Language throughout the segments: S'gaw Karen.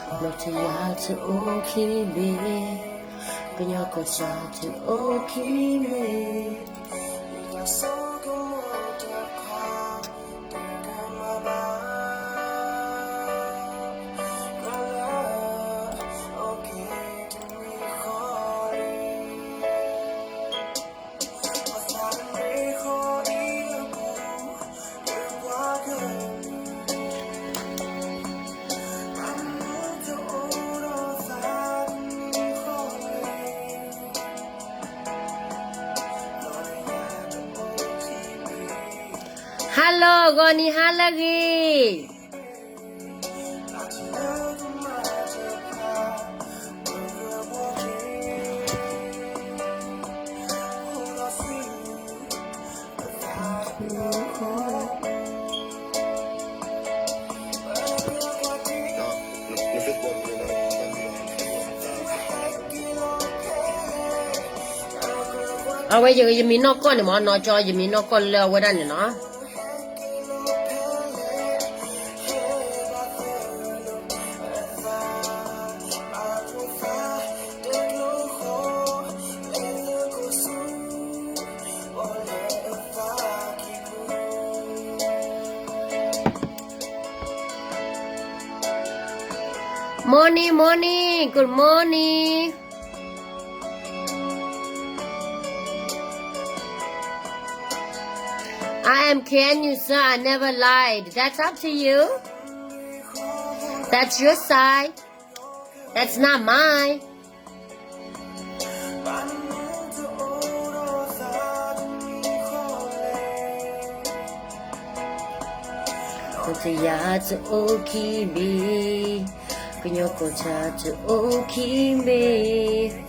နီၢ်ထယၢ်တအိၣ်ခံဘ့ၣ်, ကညီကီၢ်စဲၣ်တအိၣ်ခံဘ့ၣ်. Hello, ဂီၤနံၤဟါလၢအဂ့ၤ. အဝဲယမံၤနီၢ်ကီၢ်န့ၣ်မ့ၢ် နီၢ်ကၠီ ယမံၤနီၢ်ကီၢ်လၢအဝဲဒၣ်န့ၣ်နီၤ. Morning, morning, good morning. I am K N U, sir. I never lied. That's up to you. That's your side. That's not mine. တယၤတအိၣ်ခံဘ့ၣ်, ကညီကီၢ်စဲၣ်တအိၣ်ခံဘ့ၣ်.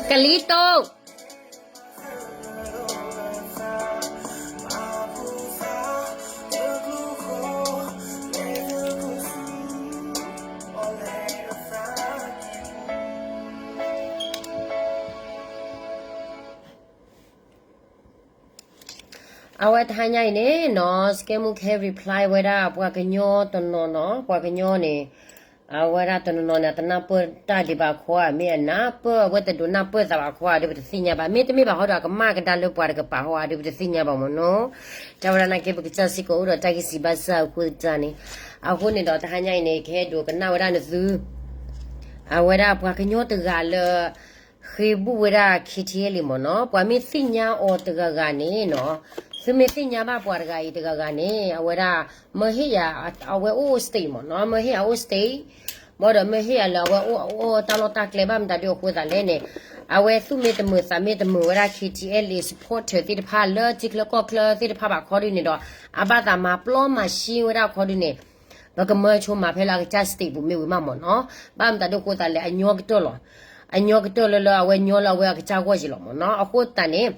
Kalito. အဝဲတဟါညါအံၤန့ၣ်နီၤ စကဲမူခဲ reply ဝဲဒၣ်ပှၤကညီတနီၤနီၤ, ပှၤကညီန့ၣ် အဝဲဒၣ်တနီၤနီၤန့ၣ် အတနၢ်ပၢၢ်တၢ်ဒံးဘၣ်အဃိဧါ, မ့ၢ်အနၢ်ပၢၢ် အဝဲတဒိးနၢ်ပၢၢ်သးဘၣ်အဃိဧါဒီး ပတသ့ၣ်ညါဘၣ်. မ့တမ့ၢ်ဘၣ်ဟီဒီး အကမၣ်ကဒါလၢပှၤတကပၤဟီဧါဒီး ပတသ့ၣ်ညါဘၣ်မ့ၢ်နီၤ. တၢ်ဝဲဒၣ်နာ်က့ ပကစၢ်စ့ၢ်ကီးအိၣ်ဒီးတၢ်ဂံၢ်စံးဘါစၢ်အဃိသတးန့ၣ်, အဃိန့ၣ်ဒီးတဟါညါအံၤန့ၣ် ကဟဲဒိးကနၣ်ဝဲဒၣ်နသု အဝဲဒၣ်ပှၤကညီတဂၤလၢ ဃ့ဘူၣ်ဝဲဒၣ် K T L A မ့ၢ်နီၤ, ပှၤမ့ၢ်သ့ၣ်ညါအီၤတဂၤဂၤန့ၣ်နီၤ, သုမ့ၢ်သ့ၣ်ညါဘၣ်ပှၤတဂၤအံၤတဂၤဂၤန့ၣ် အဝဲဒၣ် မၢဟ့ၣ်ယၤ အဝဲအိၣ် state မ့ၢ်နီၤ, မၢဟ့ၣ်ယၤအိၣ် state, ဘၣ်ဒီးမၢဟ့ၣ်ယၤလၢအဝဲအိၣ် အိၣ်တၢ်လီၢ်တၢ်ကျဲဘၣ်မတၤဒုအဃိသးလဲၣ်န့ၣ်, အဝဲသူၣ်မ့ၢ်တမုာ်သးမ့ၢ်တမုာ်ဝဲဒၣ် K T L A supporter သ့ၣ်တဖၣ်လၢထံချၢကီၢ်ချၢသ့ၣ်တဖၣ်ဘၣ်ခီဒုန့ၣ်ဒီး အဘၣ်သးမၤပျီမၤရှဲဝဲဒၣ်ခီဒုန့ၣ် ပကမၢဆိမၤဖဲလၢအကစၢ် state ပူၤမ့ၢ်ဝံၤမးမ့ၢ်နီၤ, ဘၣ်မတၤဒုအဃိသးလဲၣ် အညီကတၢၢ်လီၤ, အညီကတၢၢ်လၢလၢအဝဲညီလၢအဝဲအကစၢ်ဂီၢ်က့ၤလီၤမ့ၢ်နီၤ. အဃိသတးန့ၣ်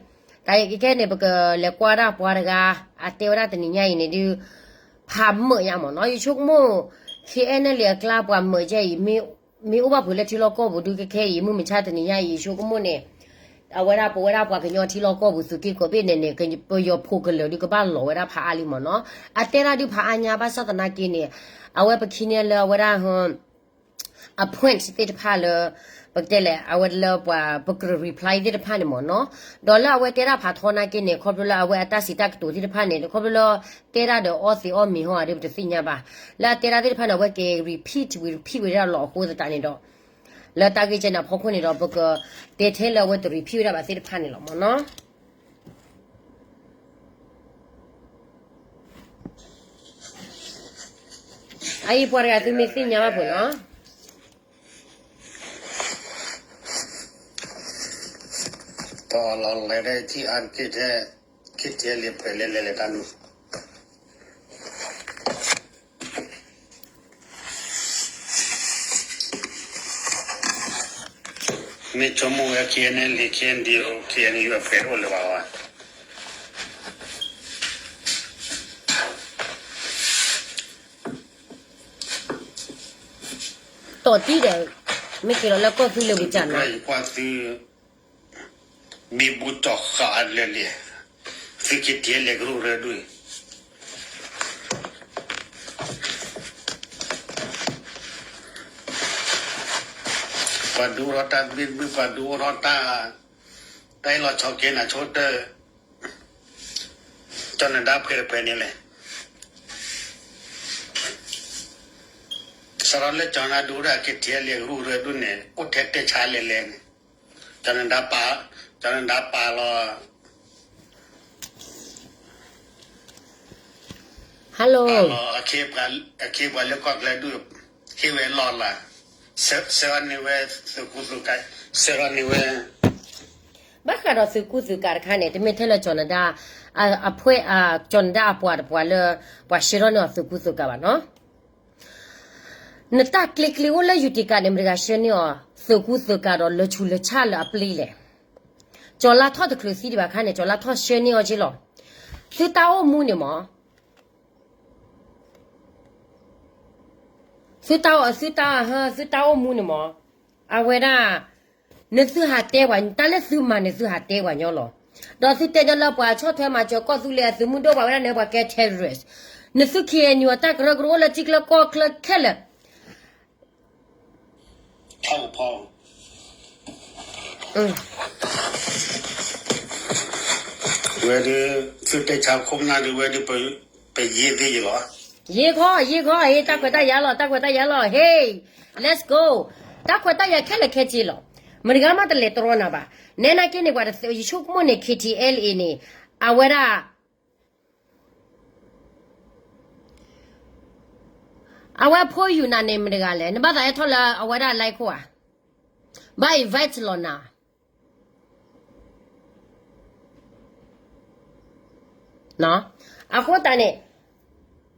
တၢ်အံၤခဲန့ၣ် ပကလဲၤကွၢ်ဒၣ်ပှၤတဂၤ အတဲဝဲဒၣ်တနံၤညါအံၤန့ၣ်ဒုး ဖးမုာ်ညါမ့ၢ်နီၤ. ယဆိကမိၣ် ခ့အဲၣ်နဲၣ်လံ အကျါပှၤမုာ်ယဲအံၤ မ့ၢ်အိၣ်ဘၣ်ဖုးလၢထံလီၢ်ကီၢ်ပူၤဒုး ခဲခဲအံၤ မုၢ်မဆါတနံၤညါအံၤ ယဆိကမိၣ်န့ၣ် အဝဲဒၣ်ပဝဲဒၣ်ပှၤကညီထံလီၢ်ကီၢ်ပူၤ သုးက့ကိးဘ့ၣ်န့ၣ်န့ၣ် ပယီၤဖိကလၢာ်ဒုးကဘၣ်လီၤဝဲဒၣ်ဖးအါလံမ့ၢ်နီၤ. အတဲဒၣ်ဒုးဖးအါညါ ဘၣ်ဆၣ်သနာ်က့န့ၣ် အဝဲပခံန့ၢ်လၢအဝဲဒၣ် အ point သ့ၣ်တဖၣ်လၢ ပကတဲလဲၣ် အဝဲလၢပှၤပကြၢး reply သ့ၣ်တဖၣ်န့ၣ်မ့ၢ်နီၤ. ဒီးလၢအဝဲတဲဒၣ်ဖးထီနာ်က့န့ၣ် ခီဖျိလၢအဝဲအတၢ်စံးတၢ်ကတိၤသ့ၣ်တဖၣ်န့ၣ် ခီဖျိလၢတဲဒၣ်ဒီးအီသံးအီမံၤဟီဧါဒီး ပတသ့ၣ်ညါဘၣ်. လၢအတဲဒၣ်သ့ၣ်တဖၣ်န့ၣ် အဝဲက့ၤ repeat ဝံၤ repeat ဝံၤဒၣ်လီၤအဃိသတးန့ၣ်ဒီး လၢတၢ်ဂ့ၢ်ကဲန့ၣ်အဖီခိၣ်န့ၣ်ဒီး ပကတဲထဲလၢအဝဲတ repeat ဝဲဒၣ်ဘၣ်သ့ၣ်တဖၣ်န့ၣ်လီၤမ့ၢ်နီၤ. အအံၤပှၤတဂၤသုမ့ၢ်သ့ၣ်ညါဘၣ်ဖုးနီၤ. တလီၤလဲၤဒၣ်ထံၣ်အါတက့ၢ်ထဲ ခ့ထံလံၤဖဲလဲၣ်လဲၣ်လဲၣ်တၢ်နုာ် မ့ၢ်ဆိကမိၣ်ဝဲ ခ့နဲၣ်လံ ခ့ဒံ ခ့နယူၢ် အဖဲအိၣ်လၢၤဘၣ်ဝဲ တီၢ်တံၢ်ဒီး မ့ၢ်က့ၤလီၤလၢကီၢ်သူလ့ၤပူၤကၢ်နၤ သုကြၢးယကွၢ်သု ဘံဘူတီၢ်ဃာ်အလၢာ်လံ, သုခံထံၣ်လဲၤကရူၢ်ရၢဒိၣ်အံၤ, ပှၤဒုးအိၣ်ထီၣ်တၢ်သဘံၣ်သဘုၣ် ပှၤဒုးအိၣ်ထီၣ်တၢ်, တၢ်အ့ၣ်လိာ်ဆိးက့နၤဆိကတၢၢ်, ကၠီၤနဒါဖှဲးတဖှဲးန့ၣ်လဲၣ်, စးထီၣ်လၢကၠီၤနဒါဒုးအိၣ်ဒၣ်ခံထံၣ်လဲၤကရူၢ်ရၢဒိၣ်န့ၣ် အိၣ်ထဲတဲဆါလဲၣ်လဲၣ်န့ၣ်, ကၠီၤနဒါပာ်, ကၠီၤနဒါပာ်လီၤ Hello, အခ့အပှၤလၢကီၢ်ချၢဒုး ဟ့ၣ်ဝဲလီၢ်လၢ်, ဆၢထၢၣ်န့ၢ်ဝဲသုးကူသုးကၤ, ဆၢထၢၣ်န့ၢ်ဝဲ, ဘၣ်ဃးဒီးသုးကူသုးကၤတခါန့ၣ် တမ့ၢ်ထဲလၢကၠီၤနဒါ, အဖှဲ, ကၠီၤနဒါအပှၤတပှၤလၢ ပှၤဆှၢထီၣ်န့ၢ်အီၤသုးကူသုးကၤဘၣ်နီၤ. နတၢ်ကျ့ကျ့အိၣ်လၢယူၤတံကၤန့ၣ် မတၤဂၤဆှၢန့ၢ်အီၤသုးကူသုးကၤဒီးလၢဆူးလၢဆၣ်လၢအပျ့ၤလဲၣ်. ကၠီၤလါထီၣ်တချုးသံဒံးဘၣ်ခါန့ၣ် ကၠီၤလါထီၣ်ဆှၢန့ၢ်အီၤက့လီၤ. သုတၢ်အိၣ်မူန့ၣ်မ့ၢ် သုတၢ်အိၣ်, သုတၢ်, သုတၢ်အိၣ်မူန့ၣ်မ့ၢ်, အဝဲဒၣ်, နသုဟးတဲပှၤ, တၢ်လၢသုမၤန့ၣ်သုဟးတဲပှၤညီလီၤ. ဒီးသုတဲညီလၢပှၤဆီၣ်ထွဲမၤစၢၤကီၢ်သူလ့ၤအသုးမုၢ်ဒိၣ်ပှၤဝဲဒၣ်န့ၣ် ပှၤကဲ terrorist, နသု ခ့အဲၣ်ယူၣ် အတၢ်ကရၢကရိအိၣ်လၢထံချၢကီၢ်ချၢခဲလၢာ် ထီၣ်ဖီ ဝဲဒၣ် သုတဲဆါခိၣ်နၢ်ဒုးဝဲဒၣ် ပယ့ၢ်သ့ၣ်ယလီၤ. ယ့ၢ်ခီ, ယ့ၢ်ခီ, ဟ့ၣ် တၢ်ခွဲးတၢ်ယာ်လီၤ, တၢ်ခွဲးတၢ်ယာ်လီၤ, ဟ့ၣ်, let's go, တၢ်ခွဲးတၢ်ယာ်ခဲလၢာ်ခဲဆ့လီၤ. မတၤဂၤမးတလဲၤတြီနၤဘၣ်. နဲနာ်က့န့ၣ် ပှၤတသ့, ယဆိကမိၣ်န့ၣ် ခ့ထံအဲလ်အ့န့ၣ် အဝဲဒၣ် အဝဲဖိယူၤနၤန့ၣ်မတၤတဂၤလဲၣ်, နဘၣ်သးဟဲထီၣ်လၢအဝဲဒၣ် live ခိၣ်ဧါ, ဘၣ် invite လီၤနၤ. အဃိသတးန့ၣ်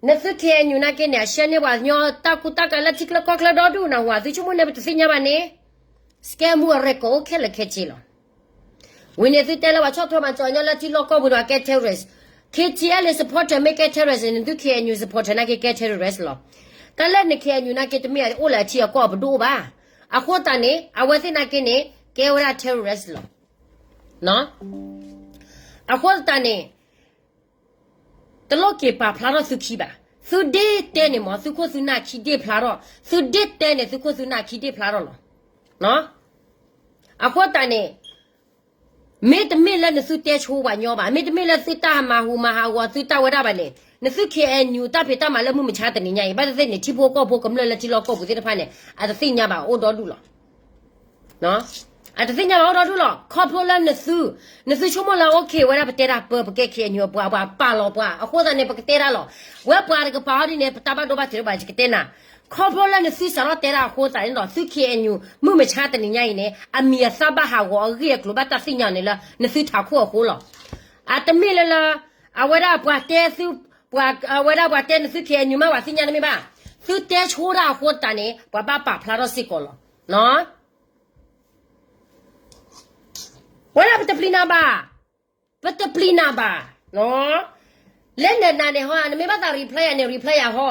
နသု ခ့အဲၣ်ယူၣ် နာ်က့န့ၣ် အဆှၢန့ၢ်ပှၤကညီတၢ်ကူတၢ်ကၤလၢထံချၢကီၢ်ချၢဒီဒူၣ်နၢ်ဟူဧါ, သုဆိကမိၣ်န့ၣ် ပတသ့ၣ်ညါဘၣ်န့ၣ် scam မူအ record အိၣ်ခဲလၢာ်ခဲဆ့လီၤ. ဝံၤန့ၣ် သုတဲလၢပှၤဆီၣ်ထွဲမၤစၢၤညီလၢထံလီၢ်ကီၢ်ပူၤန့ၣ် ပှၤကဲ terrorist, K T L supporter မ့ၢ်ကဲ terrorist န့ၣ် နသု ခ့အဲၣ်ယူၣ် supporter နာ်က့ကဲ terrorist လီၤ. တၢ်လၢန ခ့အဲၣ်ယူၣ် နာ်က့တမ့ၢ်အိၣ်လၢအထံအကီၢ်အပဒိၣ်အိၣ်ဘၣ်. အဃိသတးန့ၣ် အဝဲသ့ၣ်နာ်က့န့ၣ် ကဲဝဲဒၣ် terrorist လီၤ. အဃိသတးန့ၣ် တလိၣ်က့ၤပာ်ဖျါထီၣ်သုခံဘၣ်. သုဒ့တဲန့ၣ်မ့ၢ် သုခိၣ်သုနၢ်ခံဒ့ဖျါထီၣ်, သုဒ့တဲန့ၣ် သုခိၣ်သုနၢ်ခံဒ့ဖျါထီၣ်လီၤ. အဃိသတးန့ၣ် မ့တမ့ၢ်လၢနသုတဲဆိပှၤညီဘၣ်, မ့တမ့ၢ်လၢသုတၢ်မၤဟူးမၤဟးဂီၤသုတၢ်ဝဲဒၣ်ဘၣ်န့ၣ် နသု ခ့အဲၣ်ယူၣ် တၢ်ဖံးတၢ်မၤလၢမုၢ်မဆါတနံၤညါအံၤ ဘၣ်သ့ၣ်သ့ၣ်န့ၣ် ထံဖိကီၢ်ဖိကမျၢၢ်လၢထံလီၢ်ကီၢ်ပူၤသ့ၣ်တဖၣ်န့ၣ် အတသ့ၣ်ညါဘၣ်အိၣ်ဒီဒူၣ်လီၤ. အတသ့ၣ်ညါဘၣ်အိၣ်ဒီဒူၣ်လီၤ. ခီဖျိလၢနသု, နသုဆိကမိၣ်လၢ okay ဝဲဒၣ်ပတဲတၢ်ပၢ ပကဲ ခ့အဲၣ်ယူၣ် ပှၤ ပှၤပာ်လီၤပှၤ အဃိသတးန့ၣ် ပကတဲတၢ်လီၤ. ဝဲပှၤတကပၤအီၤဒ်န့ၣ် ပတၢ်ဘၣ်ဒိဘၣ်ထံးတအိၣ်ဘၣ် ယကတဲနၤ. ခီဖျိလၢနသုစးထီၣ်တဲတၢ်အဃိသတးန့ၣ်ဒီး သု ခ့အဲၣ်ယူၣ် မုၢ်မဆါတနံၤညါအံၤန့ၣ် အမံၤအသၣ်ဘၣ်ဟးဂီၤ အဂ့ၢ်အကျိၤဘၣ်တၢ်သ့ၣ်ညါန့ၣ်လၢ နသုထးခိၣ်အဃိလီၤ. အတမ့ၢ်လၢလၢ အဝဲဒၣ်ပှၤတဲသု, ပှၤ, အဝဲဒၣ်ပှၤတဲနသု ခ့အဲၣ်ယူၣ် မ့ၢ်ပှၤသ့ၣ်ညါတမ့ၢ်ဘၣ်. သုတဲဆိတၢ်အဃိသတးန့ၣ် ပှၤဘၣ်ပာ်ဖျါထီၣ်စ့ၢ်ကီးလီၤ. ဝဲဒၣ်ပတပျံၤနၤဘၣ်, ပတပျံၤနၤဘၣ်. လၢနနၤန့ၣ်ဟီ နမ့ၢ်ဘၣ်သး reply ယၤန့ၣ် reply ယၤဟီ,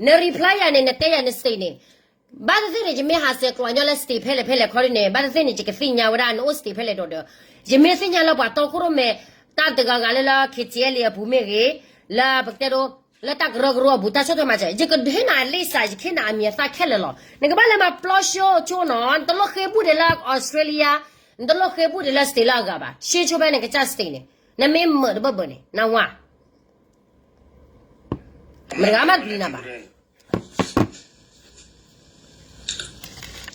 န reply ယၤန့ၣ် နတဲယၤန state န့ၣ်, ဘၣ်သ့ၣ်သ့ၣ်န့ၣ် ယမ့ၢ်ဟးဆှဲးကျိးညီလၢ state ဖဲလဲၣ်ဖဲလဲၣ်ခီဒ်န့ၣ် ဘၣ်သ့ၣ်သ့ၣ်န့ၣ် ယကသ့ၣ်ညါဝဲဒၣ်နအိၣ် state ဖဲလဲၣ်ဒီးဒီး, ယမ့ၢ်သ့ၣ်ညါလၢပှၤတီခိၣ်ရိၣ်မဲ တၢ်တဂၤဂၤလၢလၢ KTLA အပူၤမ့ၢ်ဂ့ၤ, လၢပကတဲဒိ လၢတၢ်ကရၢကရိအပူၤ တၢ်ဆီၣ်ထွဲမၤစၢၤ ယကဟ့ၣ်နၤလံာ်စး ယကဟ့ၣ်နၤအမံၤအသၣ်ခဲလၢာ်လီၤ. နကဘၣ်လဲၤမၤပျီၢ်ဆိဆိနီၤ, နတလိၣ်ဃ့ဘူၣ်ဒံးလၢ Australia, နတလိၣ်ဃ့ဘူၣ်ဒံးလၢ state လၢအဂၤဘၣ်, ဆ့ဆိဖဲနကစၢ် state န့ၣ်, နမ့ၢ်မၢးတဘၢၣ်ဘၢၣ်န့ၣ် နဝၤ မတၤဂၤမးတပျံၤနၤဘၣ်.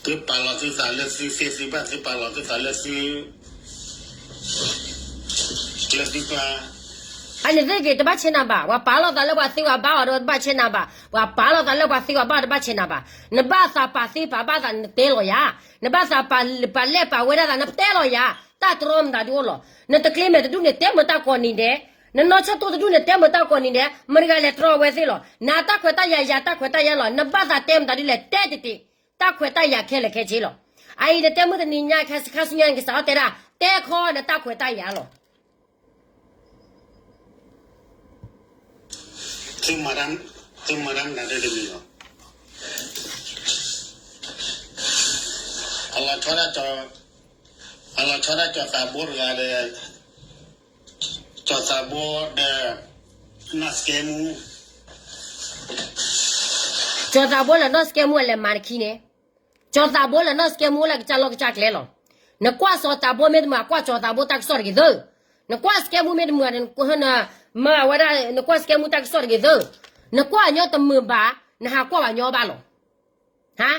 သုပာ်လီၤသုသးလၢသုသ့သုဘၣ်, သုပာ်လီၤသုသးလၢသု ကျဲသုပာ်, အန့ၣ်သ့ၣ်က့ၤတဘၣ်ဆဲးနၤဘၣ်, ပှၤပာ်လီၤသးလၢပှၤသ့ပှၤဘၣ်အီၤဒီးတဘၣ်ဆဲးနၤဘၣ်, ပှၤပာ်လီၤသးလၢပှၤသ့ပှၤဘၣ်တဘၣ်ဆဲးနၤဘၣ်, နဘၣ်သးပာ်သ့ပာ်ဘၣ်သးနတဲလီၤယၤ, နဘၣ်သးပာ်လဲၢ်ပာ်ဝဲဒၣ်သးနတဲလီၤယၤ, တၢ်တြီမတၤဒုအိၣ်လီၤ, နတကျ့မဲာ်တဒူၣ်န့ၣ် တဲမတၢ်ကိးနံၤဒဲး, နနီၢ်ဆၢတိၢ်တဒူၣ်န့ၣ် တဲမတၢ်ကိးနံၤဒဲး, မတၤဂၤလဲၤတြီအဝဲသ့ၣ်လီၤ, နတၢ်ခွဲးတၢ်ယာ်ယၤတၢ်ခွဲးတၢ်ယာ်လီၤ, နဘၣ်သးတဲမတၤဒုလဲၣ်တဲတ့ၢ်တ့ၢ်, တၢ်ခွဲးတၢ်ယာ်ခဲလၢာ်ခဲဆ့လီၤ. အအံၤနတဲမုၢ်တနံၤညါ ခါဆူညါနကစးထီၣ်တဲဒၣ်, တဲခီနတၢ်ခွဲးတၢ်ယာ်လီၤ. သုမၤတၢ်မတၤတမံၤလီၤ. အလီၤဆီဒၣ်, အလီၤဆီဒၣ်ကၠီၤသးဘိတဂၤဒီး, ကၠီၤသးဘိဒီး, နီၢ်စကဲမူ, ကၠီၤသးဘိလၢနီၢ်စကဲမူအလဲၤမၤနခံန့ၣ်, ကၠီၤသးဘိလၢနီၢ်စကဲမူလၢကစၢ်လီၢ်ကစၢ်ကျဲလီၤ. နကွၢ်စီၤသးဘိမ့ၢ်တမုာ် ကွၢ်ကၠီၤသးဘိတၢ်ကစီၣ်တဂ့ၤသၢ, နကွၢ်စကဲမူမ့ၢ်တမုာ်, မၤဝဲဒၣ် နကွၢ်စကဲမူတၢ်ကစီၣ်တဂ့ၤသၢ, နကွၢ်ညီတမုာ်ဘၣ်, နဟးကွၢ်ဘၣ်ညီဘၣ်လီၤ. ဟါ,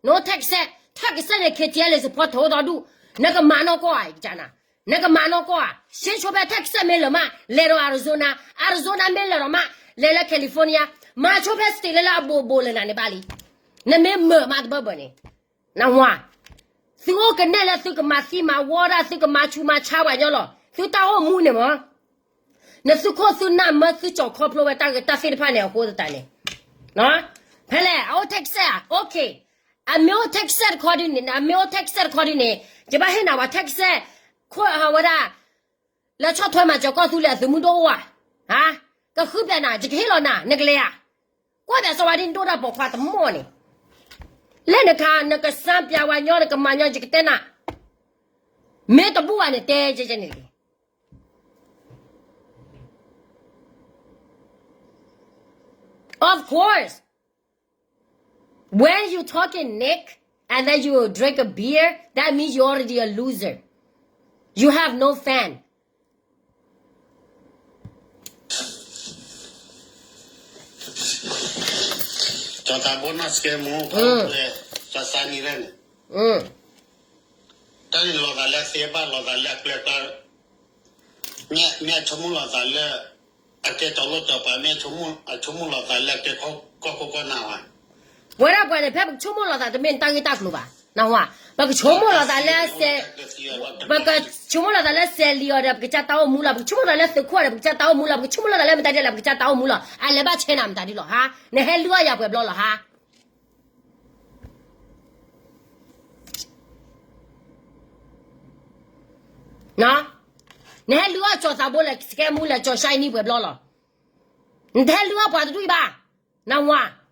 နအိၣ် Texas, Texas န့ၣ် KTLA support ထီၣ်ဒီဒူၣ်, နကမၤနီၢ်ကီၢ်ဧါ, နကမၤနီၢ်ကီၢ်ဧါ, ဆ့ဆိဖဲ Texas မ့ၢ်လၢာ်မး လဲၤဒီး Arizona, Arizona မ့ၢ်လဲၤဒီးမး လဲၤလၢ California, မၤဆိဖဲ state လၢလၢအဘူးဘူးလၢနၤန့ၣ်ဘၣ်လံ. နမ့ၢ်မၢာ်မးတဘၢၣ်ဘၢၣ်န့ၣ်, နဝၤ, သုအိၣ်ကနဲၣ်လၢသုကမၤသံမၤဝီဒၣ် သုကမၤဆူးမၤဆါပှၤညီလီၤ. သုတၢ်အိၣ်မူန့ၣ်မး နသုခိၣ်သုနၢ်မၢသုကၠီၤခီဖျိဝဲတၢ်ဂ့ၢ်တၢ်သ့ၣ်တဖၣ်န့ၣ်အဃိသတးန့ၣ်, ဖဲလဲၣ် အအိၣ် Texas ဧါ, okay, အမ့ၢ်အိၣ် Texas တခီဒ်န့ၣ်, အမ့ၢ်အိၣ် Texas တခီဒ်န့ၣ်, ယဘၣ်ဟ့ၣ်နၤဝဲ Texas ခိၣ်ဟးဝဲဒၣ် လၢဆီၣ်ထွဲမၤစၢၤကီၢ်သူလ့ၤအသုးမုၢ်ဒိၣ်အိၣ်ဧါ, ဟါ, ကဃုပျးနၤ ယကဟ့ၣ်လီၤနၤ နကလဲၤဧါ, ကွၢ်ပျးစီၤဝါဒ်နဒိၣ်တၢ်ပိာ်ခွါတမီၢ်န့ၣ်, လဲၣ်နခါ နကစၢ်ပျးဝဲညီ နကမၤညီ ယကတဲနၤ, မ့ၢ်တဘူၣ်ဘၣ်န့ၣ် တဲယဲန့ၣ်တက့ၢ်. Of course, when you talking Nick and then you drink a beer, that means you already a loser. You have no fan. ကၠီၤသးဘိနီၢ်စကဲမူ ကၠီၤသးနံၤရဲၣ်န့ၣ်, တၢ်န့ၣ်လီၤသးလၢအသ့ဘၣ် လီၤသးလၢအကျဲကျါ, မ့ၢ်အဆိကမိၣ်လီၤသးလၢ အကဲတီၤလိၣ်တီၤပၤ မ့ၢ်အဆိကမိၣ်လီၤသးလၢအကဲကီၢ်ခိၣ်ကီၢ်နၢ်ဝဲ, ပဝဲဒၣ်ပှၤန့ၣ် ဖဲပကဆိကမိၣ်လီၤသးတမ့ၢ်တၢ်ဂ့ၢ်တၢ်ကျိၤဘၣ်, နဝၤ, ပကဆိကမိၣ်လီၤသးလၢ ပကဆိကမိၣ်လီၤသးလၢစဲးလံၤအီၤဒီး ပကစၢ်တၢ်အိၣ်မူလီၤ, ပကဆိကမိၣ်လီၤသးလၢသုးခိၣ်ဒီး ပကစၢ်တၢ်အိၣ်မူလီၤ, ပကဆိကမိၣ်လီၤသးလၢမတၤဒ်လဲၣ် ပကစၢ်တၢ်အိၣ်မူလီၤ, အလဲၤဘၣ်ဆဲးနၤမတၤဒ်လီၤဟါ, နဟဲလုၢ်အီၣ်ယၤပှဲၤဘျီလီၤဟါ. နဟဲလုၢ်အီၣ်ကၠီၤသးဘိလၢစကဲမူလၢကၠီၤၡါနံၤပှဲၤဘျီလီၤ. နတဟဲလုၢ်အီၣ်ပှၤတဒူၣ်အံၤဘၣ်, နဝၤ.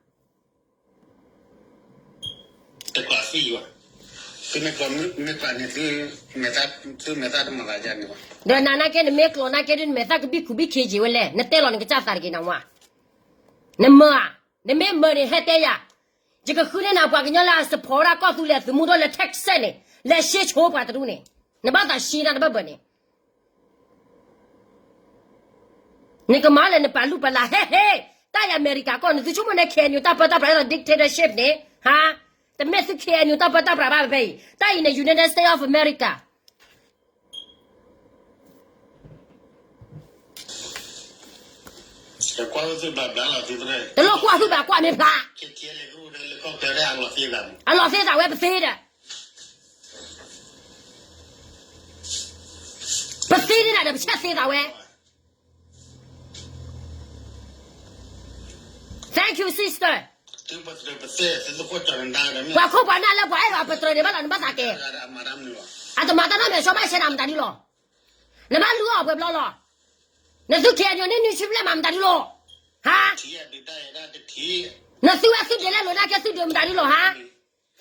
တကျးသံဘၣ်, သုမ့ၢ်ကျီန့ၣ် သုမဲာ်သၣ်တမၤသးယါန့ၣ်ဘၣ်, ဒီးနၤနာ်က့ နမ့ၢ်ကျီနာ်က့ဒ် နမဲာ်သၣ်ကဘံၣ်ခူဘံၣ်ခ့က့ၤဝဲလဲၣ်, နတဲလီၤနကစၢ်သးတက့ၢ် နဝၤ. နမၢဧါ, နမ့ၢ်မၢန့ၣ် ဟဲတဲယၤ, ယကဃုန့ၢ်နၤပှၤကညီလၢအ support ဒၣ်ကီၢ်သူလ့ၤအသုးမုၢ်ဒိၣ်လၢ Texas န့ၣ်, လၢဆ့ဆိပှၤတဒူၣ်န့ၣ်, နဘၣ်သးဆှံတၢ်တဘၢၣ်ဘၢၣ်န့ၣ် နကမၤလၢနပာ်လုၢ်ပာ်လၢ် ဟဲဟ့, တၢ်အံၤအမဲရကၤကီၢ် နသုဆိကမိၣ်န့ၣ် KNU တၢ်ပၢတၢ်ပြး dictatorship န့ၣ်, ဟါ, တမ့ၢ်သု KNU တၢ်ပၢတၢ်ပြးဘၣ်ဖဲအံၤ, တၢ်အံၤန့ၣ် United States of America. တလိၣ်ကွၢ်ဟုၣ်ဘၣ်ကွၢ်မ့ၢ်ဖျါ, အလီၤသ့သးဝဲပသ့ဒီး, ပသ့န့ၣ်ဒီး ပဆဲးသ့သးဝဲ. Thank you, sister. ပှၤခိၣ်ပှၤနၢ်လၢပှၤအဲၣ်ဒိးပတြၢၤန့ၣ်ဘၣ်လီၤ နဘၣ်သးကဲ, အတမၤတၢ်နီတမံၤ အဆိဘၣ်ဆဲးနၤမတၤဒ်လီၤ, နဘၣ်လုၢ်အီၣ်ပှဲၤဘျီလီၤ. နသု ခ့ၣ်အဲၣ်ယူၣ် န့ၢ်နွံဆံဘျဲၣ်မးမတၤဒုလီၤ, ဟါ, နသုဝဲသုဒုးလဲလိာ်နၤကဲသုဒုးမတၤဒုလီၤ ဟါ,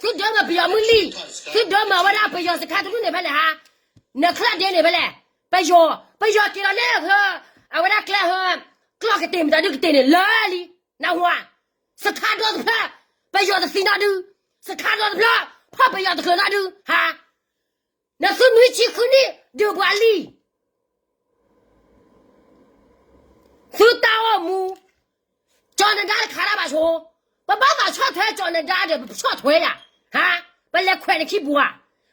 သုဒုးမ့ၢ်ပယီၤမုၢ်လံၢ်, သုဒုးမ့ၢ်ဝဲဒၣ်ပယီၤစခါတဒူၣ်န့ၣ်ဖဲလဲၣ် ဟါ, နချၢၣ်ဒ့န့ၣ်ဖဲလဲၣ်, ပယီၤ, ပယီၤက့ၤလီၤလၢဟၢ, အဝဲဒၣ်ကျဲဟၢ, ကျီၢ်ကတ့ၢ်မတၤဒုကတ့ၢ်န့ၣ် လၢလံ, နၢ်ဟူဧါ, စခါဒီတဖျၢၣ်, ပယီၤတသံနီတဒု, စခါဒီတဖျၢၣ်, ဖီၣ်ပယီၤတချုးနီတဒု, ဟါ, နသုနွံဆံဃုနံၣ် ဒုးပှၤလံၢ် သုတၢ်အိၣ်မူ, ကၠီၤနဒါတခးတၢ်ဘၣ်ဆိ, ပဘၣ်သးဆီၣ်ထွဲကၠီၤနဒါဒီး ပဆီၣ်ထွဲယၤ, ဟါ, ပလဲၤခွဲးနခံပူၤဧါ,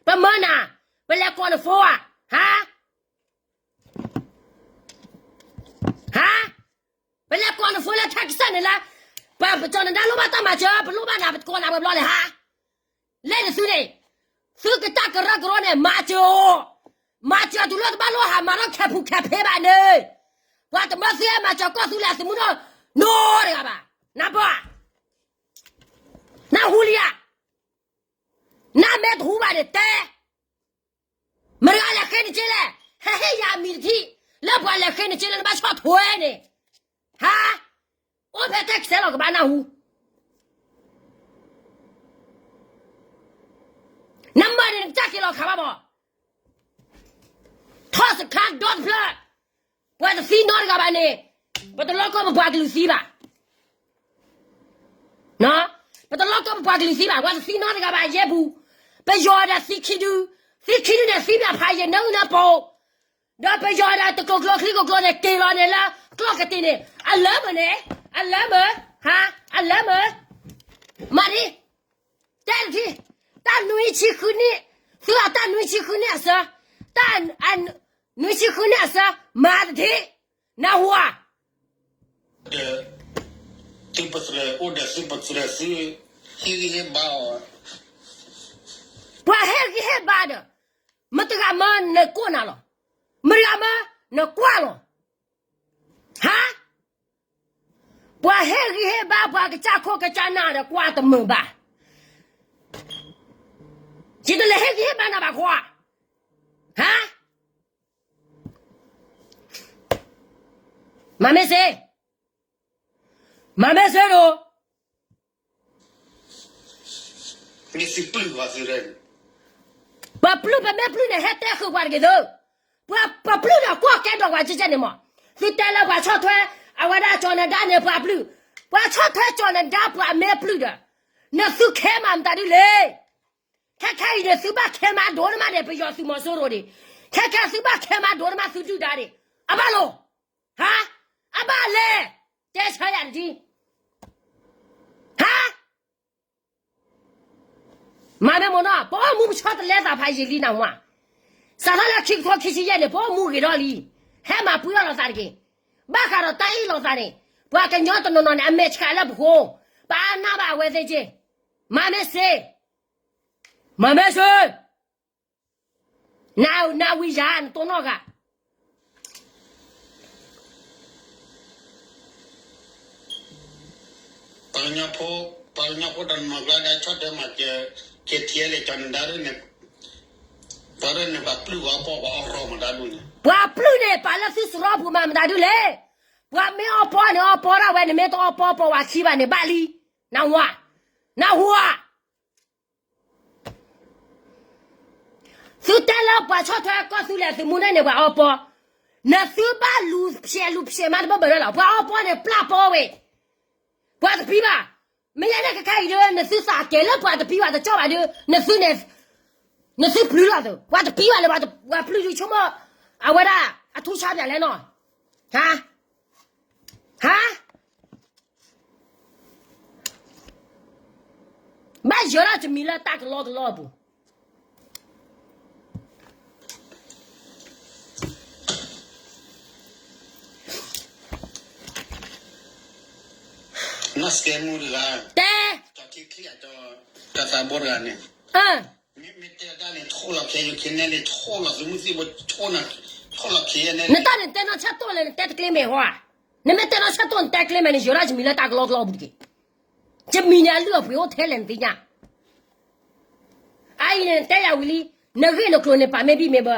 ပမၢနၤ, ပလဲၤကိးနဖိဧါ, ဟါ, ဟါ, ပလဲၤကိးနဖိလၢထါကစၢၢ်န့ၣ်လၢ, ပကၠီၤနဒါလိၣ်ဘၣ်တၢ်မၤစၢၤ ပလိၣ်ဘၣ်နၤ ပကိးနၤဝဲဘျီလဲၣ်ဟါ လဲၣ်နသုန့ၣ်, သုကတၢ်ကရၢကရိန့ၣ် မၤစၢၤအီၤ, မၤစၢၤတုၤလၢတဘၣ်လိၣ်ဟးမၤထီၣ်ခဲပူၤခဲဖ့ဘၣ်န့ၣ်, ပှၤတမၢသုဟဲမၤစၢၤကီၢ်သုလၢအသုးမုၢ်နီၢ်နီတဂၤဘၣ်, နၢ်ပၢၢ်, နၢ်ဟူလံဧါ, နၢ်မ့ၢ်တဟူဘၣ်န့ၣ်တဲ မတၤတဂၤလဲၤဃ့နစ့လဲၣ်, ဟဲဟ့ၣ်ယၤအမံၤတထံၣ်, လၢပှၤလဲၤဃ့နစ့လၢနဘၣ်ဆီၣ်ထွဲန့ၣ်, ဟါ, အိၣ်ဖဲတၢ်ကဆဲးလီၤကဘၣ်နၢ်ဟူ, နမၤန့ၣ်နကစၢ်က့ၤလီၤခးဘၣ်ဘၣ်, ထီၣ်စခါဒီတဖျၢၣ်, ပှၤတသံနီတဂၤဘၣ်န့ၣ်, ပတလိၣ်ကီၢ်ပပှၤကလုာ်သံဘၣ် ပတလိၣ်ကီၢ်ပပှၤကလုာ်သံဘၣ်, ပှၤတသံနီတဂၤဘၣ်ယဲၢ်ပူၤ, ပယီၤဒီးသံခံဒု, သံခံဒုန့ၣ်သံဘၣ်ဖးယံာ်နၢအုၣ်နၢပီ, ဒီးပယီၤဒီးတကျိၤကျိၤချံကျိၤကျိၤန့ၣ် က့ၤလီၤန့ၣ်လၢကျီၢ်ကတ့ၢ်န့ၣ် အလၢမုာ်န့ၣ်, အလၢမုာ်, ဟါ, အလၢမုာ်, မၤဒ် တဲတထံၣ်, တၢ်နွံဆံဃုနံၣ်, သုအတၢ်နွံဆံဃုနံၣ်အဆၢ, တၢ်, နွံဆံဃုနံၣ်အဆၢ, မၤတထံၣ်, နၢ်ဟူဧါ, ဒီး, သုပသရၢၣ်အိၣ်ဒီးသုပသရၢၣ်သု, ဟ့ၣ်ဂံၢ်ဟ့ၣ်ဘါအီၤ, ပှၤဟ့ၣ်ဂံၢ်ဟ့ၣ်ဘါဒီး, မတဂၤမၢနကိးနၤလီၤ, မတဂၤမၢနကွၢ်လီၤ, ဟါ, ပှၤဟ့ၣ်ဂံၢ်ဟ့ၣ်ဘါပှၤကစၢ်ခိၣ်ကစၢ်နၢ်ဒီးကွၢ်တမုာ်ဘၣ်, ယတလဲၤဟ့ၣ်ဂံၢ်ဟ့ၣ်ဘါနၤဘၣ်ခွါ, ဟါ, မၤမ့ၢ်စ့, မၤမ့ၢ်စ့ဒီး ပှၤပျုၢ်ပမ့ၢ်ပျုၢ်န့ၣ် ဟဲတဲဃုာ်ပှၤတဂ့ၤသု, ပှၤပပျုၢ်ဒီးကွၢ်ကဲဒီးပှၤကဲကဲန့ၣ်မး, သုတဲလၢပှၤဆီၣ်ထွဲ, အဝဲဒၣ်ကၠီၤနဒါန့ၣ်ပှၤပျုၢ်, ပှၤဆီၣ်ထွဲကၠီၤနဒါပှၤမ့ၢ်ပျုၢ်ဒီး, နသုခဲမးမတၤဒုလဲၣ်, ခဲခဲအံၤန့ၣ် သုဘၣ်ခဲမးဒိၣ်နမးန့ၣ် ပယီၤသုးမီၤစိရိၤန့ၣ်, ခဲခဲသုဘၣ်ခဲမးဒိၣ်နမးသုဒုၣ်ဒါန့ၣ်, အဘၣ်လိာ်, ဟါ, အဘၣ်လဲၣ်, တဲဆၢယၤတဒ် ဟါ, မၤမ့ၢ်မ့ၢ်နီၤ ပအိၣ်မူပဆီတလဲသးဖးယံာ်လံနၢ်ဟူဧါ, စးထီၣ်လၢခံကထိခံဆံယဲၢ်န့ၣ် ပအိၣ်မူဂ့ၤထီၣ်လံ, ဟဲမၤပှံၢ်ထီၣ်လိာ်သးတက့ၢ်, ဘၣ်ဃးဒီးတၢ်အ့ၣ်လိာ်သးန့ၣ်, ပှၤကညီတနီၤနီၤန့ၣ် အမဲာ်ဆှးလၢပဃိ, ပအါနၢ်ဘၣ်အဝဲသ့ၣ်က့ၢ်, မၤမ့ၢ်စ့, မၤမ့ၢ်စ့ နဝံယၤ နတိၢ်နီၣ်ဂၤ ပှၤကညီဖိတနီၤကျါဒၣ်ဆီၣ်ထွဲမၤစၢၤ က့ၤထံၣ်လဲၣ် ကၠီၤနဒါန့ၣ်, ပှၤန့ၣ်ပှၤပျုၢ်ပှၤအီပီပှၤအီရီမတၤဒုန့ၣ်, ပှၤပျုၢ်န့ၣ် ပာ်လၢသုစရီပူၤမးမတၤဒုလဲၣ်, ပှၤမ့ၢ်အီပီန့ၣ် အီပီဒၣ်ဝဲန့ၣ် မ့ၢ်တအီပီပီဝဲခံဘၣ်န့ၣ် ဘၣ်လံ, နၢ်ဟူဧါ, နၢ်ဟူဧါ သုတဲလၢပှၤဆီၣ်ထွဲကီၢ်သူလ့ၤသုးမုၢ်ဒိၣ်န့ၣ် ပှၤအီပီ, နသုဘၣ်လူၤဖျဲးလူၤဖျဲးမးတဘၢၣ်ဘၢၣ်လၢလီၤ, ပှၤအီပီန့ၣ် ပျၢ်ပီဝဲ, ပှၤတပံဘၣ်, မ့ၢ်ယဲန့ၣ်ခဲခါအံၤဒီး နသုသးကဲလၢပှၤတပံဘၣ်တကၠီၣ်ဘၣ်ဒီး နသုန့ၣ်, နသုပျုၢ်လီၤသု, ပှၤတပံဘၣ်လၢပှၤပျုၢ်ဒုဆိကမိၣ်, အဝဲဒၣ် အထူၣ်ဆါပၠးလဲၣ်နီၤ, ဟါ ဟါ ဘၣ်ယၢၤထီၣ်တမံၤလၢတၢ်ကလီကလီအပူၤ, နီၢ်စကဲမူတဂၤ, တဲ, တၢ်သးဘိတဂၤန့ၣ်, နတၢ်န့ၣ်တဲနီၢ်ဆၢတိၢ်လဲၣ် နတဲတကျ့မဲာ်ဟီဧါ, နမ့ၢ်တဲနီၢ်ဆၢတိၢ် နတဲတကျ့မဲာ်န့ၣ် ယၢၤထီၣ်တမံၤလၢတၢ်ကလီကလီအပူၤတက့ၢ်, တမံၤန့ၣ်အလုၢ်အပှ့ၤအိၣ်ထဲလဲၣ်နသ့ၣ်ညါ, အအံၤန့ၣ် နတဲယၤဝံၤလံ, နဂ့ၢ်နကျိၤန့ၣ် ပာ်မ့ၢ်ဘံၣ်မ့ၢ်ဘ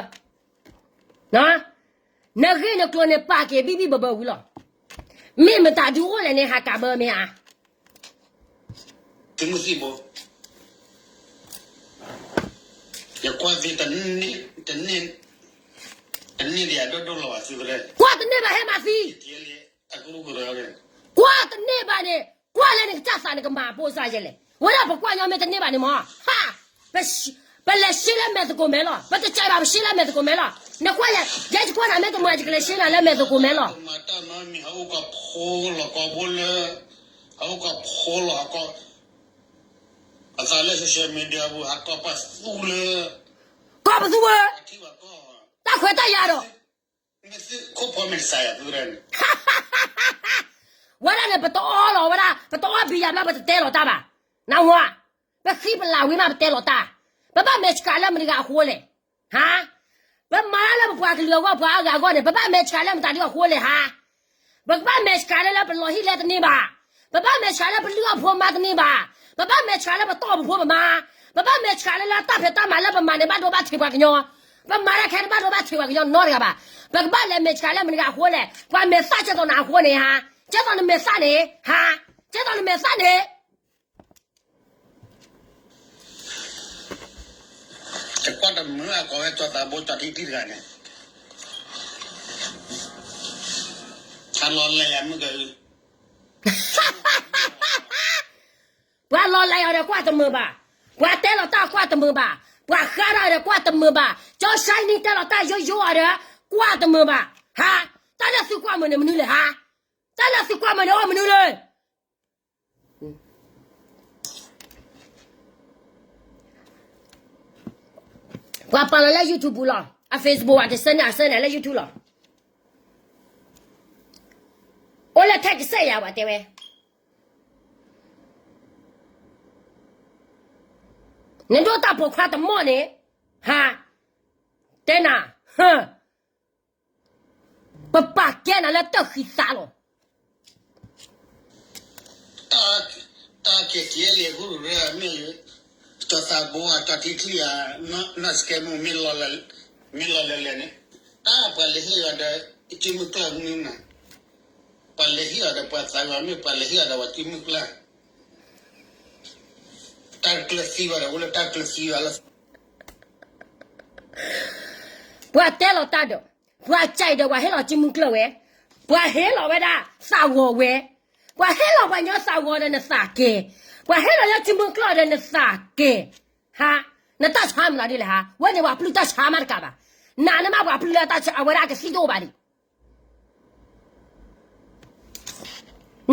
ၢ, နဂ့ၢ်နကျိၤန့ၣ်ပာ်က့ၤဘံၣ်ဘံၣ်ဘၢဘၢဝံၤလီၤ. မ့ၢ်မတၤဒုအိၣ်လဲၣ်န့ၣ် ဟးကးဘၢမ့ၢ်ဧါ. သုးမုၢ်သံၣ်ဘိ, ယကွၢ်သ့တန့ၢ်, တန့ၢ်, တန့ၢ်ဒံးအဒိၣ်ဒိၣ်လီၤဘၣ်သုသရၣ်, ကွၢ်တန့ၢ်ဘၣ်ဟဲမၤသံ, ကွၢ်တန့ၢ်ဘၣ်န့ၣ်, ကွၢ်လၢနကစၢ်သးနကမၤပိစၢ်ယဲလဲၣ်, ဝဲဒၣ်ပကွၢ်ညီမ့ၢ်တန့ၢ်ဘၣ်န့ၣ်မး, ဟါ, ပလဲၤရှ့လၢမဲာ်သကိးမဲာ်လီၤ, ပတကးဘၣ်ပရှ့လၢမဲာ်သကိးမဲာ်လီၤ, နကွၢ်ယဲ, ယဲယကွၢ်နၤမ့ၢ်တမၤယကလဲၤရှ့နၤလၢမဲာ်သကိးမဲာ်လီၤ. မၤတၢ်နီတမံၤ ဟးအိၣ်ကီးဖိလီၤကီးဘိလၢ, ဟးအိၣ်ကီးဖိလီၤဟးကီး, အသးလၢ social media ပူၤ ဟးကီးပသူလၢ, ကီးပသူဝဲ, တၢ်ခွဲးတၢ်ယာ်ဒီး မ့ၢ်သုခိၣ်ဖီမ့ၢ်တစးယၤသုရၣ်န့ၣ်, ဝဲဒၣ်န့ၣ် ပတအီလီၤဝဲဒၣ်, ပတအီဘံယၤဘျီ ပတတဲလီၤတၢ်ဘၣ်. နဝၤ, ပဃံပလၤဝံၤမး ပတဲလီၤတၢ်, ပဘၣ်မဲာ်ဆှးလၢမတၤတဂၤအဃိလဲၣ်, ဟါ, ပမၤတၢ်လၢပပှၤကလုာ်အဂီၢ်ပှၤအါဂၤအဂီၢ်န့ၣ် ပဘၣ်မဲာ်ဆှးလၢမတၤဒုအဃိလဲၣ်ဟါ. ပကဘၣ်မဲာ်ဆှးလၢလၢပလီၤဟံၣ်လဲတန့ၢ်ဘၣ်, ပဘၣ်မဲာ်ဆှးလၢပလုၢ်အီၣ်ဖိမါတန့ၢ်ဘၣ်, ပဘၣ်မဲာ်ဆှးလၢပတီၢ်ပဖိပမါ, ပဘၣ်မဲာ်ဆှးလၢလၢတၢ်ဖံးတၢ်မၤလၢပမၤန့ၣ် ဘၣ်ဒိဘၣ်ထံးပှၤကညီ, ပမၤတၢ်ခဲတဘၣ်ဒိဘၣ်ထံးပှၤကညီနီတဂၤဘၣ်. ပကဘၣ်လဲၤမဲာ်ဆှးလၢမတၤတဂၤအဃိလဲၣ်, ပှၤမဲာ်သၣ်ကဲသိးနၤအဃိန့ၣ်ဟါ, ကဲသိးနမဲာ်သၣ်န့ၣ်, ဟါ, ကဲသိးနမဲာ်သၣ်န့ၣ် တကွၢ်တမုာ်အကိးဝဲကၠီသးဘိကၠီထံထံတဂၤန့ၣ်, ဟးလီၤလဲၤယၤမုၢ်က, ပှၤလီၤလဲၤအီၤဒီးကွၢ်တမုာ်ဘၣ်, ပှၤတဲလီၤတၢ်ကွၢ်တမုာ်ဘၣ်, ပှၤဃါထီၣ်အီၤဒီးကွၢ်တမုာ်ဘၣ်, ကၠီဆါနံတဲလီၤတၢ်ယိယိအီၤဒီးကွၢ်တမုာ်ဘၣ်, ဟါ, တၢ်လၢသုကွၢ်မုာ်န့ၣ်မနုၤလဲၣ်ဟါ, တၢ်လၢသုကွၢ်မုာ်န့ၣ်အိၣ်မနုၤလဲၣ်. ပှၤပာ်လီၤလၢ YouTube ပူၤလီၤ, အ Facebook အတဆၢန့ၣ် အဆၢန့ၣ်လၢ YouTube လီၤ. အိၣ်လၢထဲတစဲးယၤဘၣ်တဲဝဲ, နဒိၣ်တၢ်ပိာ်ခွါတမီၢ်န့ၣ်, ဟါ, တဲနၤ, ပပာ်ကဲနၤလၢတၢ်ဃံသးလီၤ. တၢ်ကဲကဲလံအဃိရၢမ့ၢ်, ကၠီသးဘိဧါ ကၠီထံချံဧါ, နီၢ်စကဲမုၣ် မ့ၢ်လီၤလဲၤလဲၤန့ၣ်, တၢ်ပှၤလဲၤဟ့ၣ်အီၤဒီး ကၠံမုၢ်ကျၢၢ်မနုၤန့ၣ်, ပှၤလဲၤဟ့ၣ်အီၤဒီးပှၤသးဂီၤမ့ၢ်ပှၤလဲၤဟ့ၣ်အီၤဒီးပှၤကၠံမုၢ်ကျၢၢ် တၢ်တကျၢၤသံဘၣ်ဒီး အိၣ်လၢတၢ်ကျၢၤသံဘၣ်လၢ ပှၤတဲလီၤတၢ်ဒီး, ပှၤကၠဲးဒီးပှၤဟ့ၣ်လီၤကၠံမုၢ်ကျၢၢ်ဝဲ, ပှၤဟ့ၣ်လီၤဝဲဒၣ်သးဂီၤဝဲ, ပှၤဟ့ၣ်လီၤပှၤကညီသးဂီၤဒီးနသးကဲၤ, ပှၤဟ့ၣ်လီၤလၢကၠံမုၢ်ကျၢၢ်ဒီးနသးကဲၤ, ဟါ, နတၢ်ဆါမနုၤဒ်လဲၣ်ဟါ, ဝဲန့ၣ်ပှၤပျုၢ်တၢ်ဆါမးတကးဘၣ်, နၤနမ့ၢ်ပှၤပျုၢ်လၢအဝဲဒၣ်ကသံၣ်တအိၣ်ဘၣ်ဒံး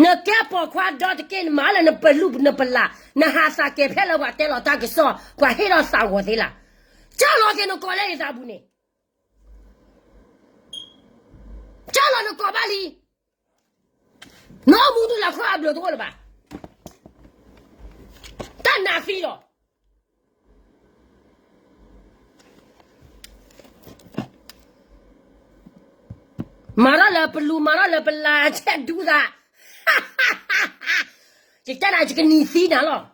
နကဲပိာ်ခွါဒီတက့ၢ် နမၤလၢနပလူၢ်နပလၢ်, နဟးသးကဲၤဖဲလၢပှၤတဲလီၤတၢ်ကစီၣ်, ပှၤဟ့ၣ်လီၤသးဂီၤသ့လၢ်, ကၢ်လီၤက့ၤနကိးလၢယသးပူၤန့ၣ်, ကၢ်လီၤနကိးဘၣ်လံ, နီၢ်မူဒုလၢခီၣ်အဘျုးတအိၣ်လၢၤဘၣ်, တၢ်နးသံလီၤ. မၤထီၣ်လၢပလူၤ မၤထီၣ်လၢပလၢ် ဆဲးဒူသး, ယတဲနၤ ယကနံၤသံနၤလီၤ.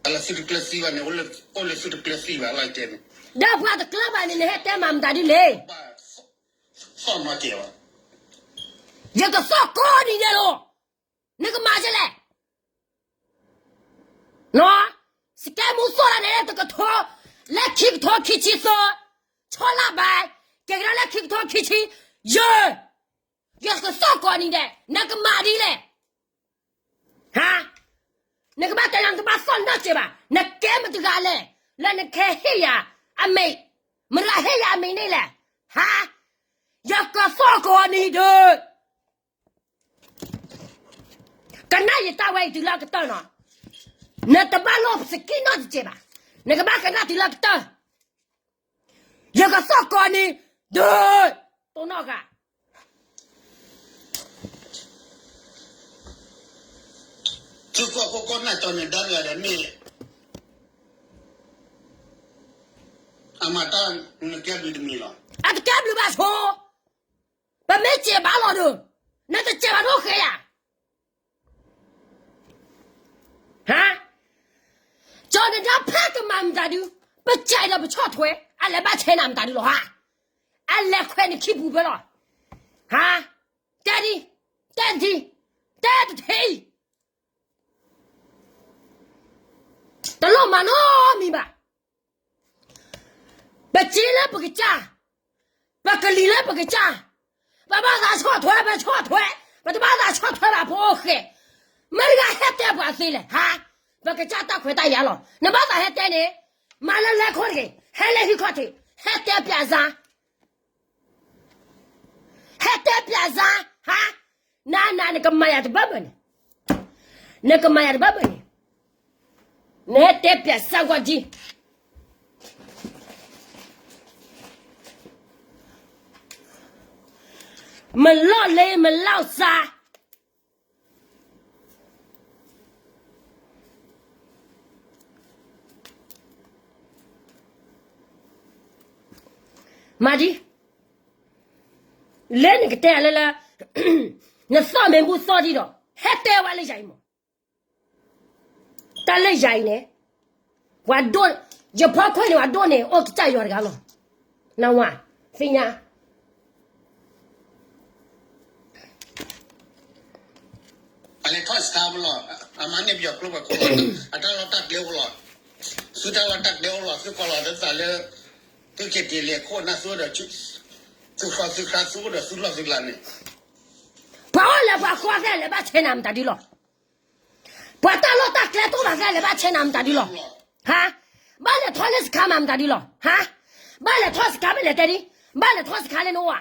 လၢသုတကျၢၤသံဘၣ်န့ၣ် အိၣ်လၢသုတကျၢၤသံဘၣ်လီၤတဲန့ၣ်, ဒီးပှၤတကျၢၤဘၣ်န့ၣ် နဟဲတဲမၤမတၤဒ်လဲၣ်, သီၣ်နီၢ်ကဲးဘၣ်, ယကသီၣ်ကိးနံၤဒဲးလီၤ, နကမၤဒ်လဲၣ် နီၢ်, စကဲမူသီၣ်လၢန့ၣ် တကထိ, လၢခံကထိခံဆံသၢ, ဆီလါဘၣ်, ကဲကဒါလၢခံကထိခံဆံယဲၢ်, ယကသီၣ်ကိးနံၤဒဲး နကမၤဒ်လဲၣ်, ဟါ, နကဘၣ်တဲလၢနကဘၣ်သီၣ်နီၢ်ကဲးဘၣ်, နကဲမတဂၤလဲၣ်, လၢနကဟ့ၣ်ယၤအမံၤ, မတၤဟ့ၣ်ယၤအမံၤန့ၣ်လဲၣ်, ဟါ, ယကသီၣ်ကိးနံၤဒဲး ကနၣ်ယတၢ်ဝဲအံၤတုၤလၢအကတၢၢ်နီၤ, နတဘၣ်လိၣ်စကံနီတစဲးဘၣ်, နကဘၣ်ကနၣ်တုၤလၢအကတၢၢ်, ယကသီၣ်ကိးနံၤဒဲး, တိၢ်နီၣ်ဂၤ သုးခိၣ်ခိၣ်ကီၢ်နၢ်ကၠီန့ၣ် ဒါတဂၤဒီးမ့ၢ် အမၤတၢ်နကဲဘျုးတမံၤလီၤ. အတကဲဘျုးဘၣ်ဆိ, ပမ့ၢ်စဲးဘၣ်လီၤဒီး, နတစဲးဘၣ်ဒိၣ်ဃဲယၤ, ဟါ, ကၠီနဒါဖးကမၤမတၤဒု, ပစဲးဒီးပဆီၣ်ထွဲ အလဲၤဘၣ်ဆဲးနၤမတၤဒုလီၤဟါ, အလဲၤခွဲးနခံပူၤဖဲလီၤ, ဟါ, တဲဒ်, တဲတထံ, တဲတထံ, တလိၣ်မၤနီတမံၤဘၣ်. ပစ့လၢပကစၢ်, ပကလံၤလၢပကစၢ်, ပဘၣ်သးဆီၣ်ထွဲ ပဆီၣ်ထွဲ, ပတဘၣ်သးဆီၣ်ထွဲဘၣ်ဖိအိၣ်ဃဲ, မ့ၢ်တဂၤဟဲတဲပှၤသ့လဲၣ်ဟါ, ပကစၢ်တၢ်ခွဲးတၢ်ယာ်လီၤ. နဘၣ်သးဟဲတဲန့ၣ်, မၤလၢလဲၤခိၣ်တဂ့ၤ, ဟဲလၢဟံၣ်ခီၣ်ထံး, ဟဲတဲပျးစါ ဟဲတဲပျးစါ, ဟါ, နၤနၤ နကမၤယၤတဘၢဘၢန့ၣ်, နကမၤယၤတဘၢဘၢန့ၣ်, နဟဲတဲပျးစါကွၢ်ကံ, မလီၢ်လ့မလီၢ်စါ မၤဒ်, လၢနကတဲလၢလၢ, နသီၣ်မ့ၢ်ဘူၣ်သီၣ်ဒံးဒီး ဟဲတဲဝဲလၢယၤအံၤမး, တၢ်လၢယၤအံၤန့ၣ်, ပှၤဒိ, ယဖီခိၣ်န့ၣ် ပှၤဒိၣ်န့ၣ် အိၣ်ကစၢ်ယွၤတဂၤလီၤ, နဝၤ, သ့ၣ်ညါ ပလဲၤထီၣ်စခါမလီၤ, အမၤန့ၢ်ပယီၤကျိပှၤခိၣ်လီၤ, အတၢ်လီၢ်တၢ်ကျဲအိၣ်လီၤ, သုတၢ်လီၢ်တၢ်ကျဲအိၣ်လီၤ, သုကွၢ်လီၤသးလၢ, သုက့ၤတ့ၢ်လဲၤခိၣ်နၢ်သုဒီး, သုဃီသုဃါသုအိၣ်ဒီးသုလီၢ်သုကျဲန့ၣ်, ပှၤအိၣ်လၢပှၤဃီသဲလဲၤဘၣ်ဆဲးနၤမတၤဒုလီၤ, ပှၤတၢ်လီၢ်တၢ်ကျဲတအိၣ်ဘၣ်သဲလဲၤဘၣ်ဆဲးနၤမတၤဒုလီၤ, ဟါ, ဘၣ်လဲၤထီၣ်လၢစခါမးမတၤဒုလီၤ, ဟါ, ဘၣ်လဲၤထီၣ်စခါ ဘၣ်လဲၤတဲဒ်, ဘၣ်လဲၤထီၣ်စခါလၢနအိၣ်ဧါ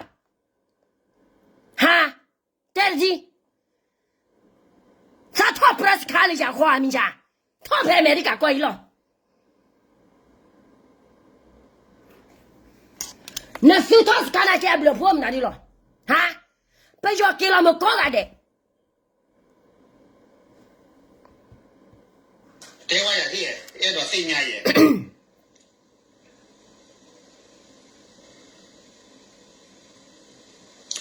ဟါ, တဲတထံ, သးထီၣ်ပြၢစခါလၢယၤဃီအမံၤယၤ, ထီၣ်ဖဲအမဲရကၤကီၢ်အံၤလီၤ, နသုထီၣ်စခါနာ်က့အဘျုးအဖှိၣ်မတၤဒုလီၤ, ဟါ, ပယီၤက့ၤလီၤမုၢ်ကိးဂၤဒဲး တဲဝဲယၤဒ်, အဲၣ်ဒိးသ့ၣ်ညါယဲ,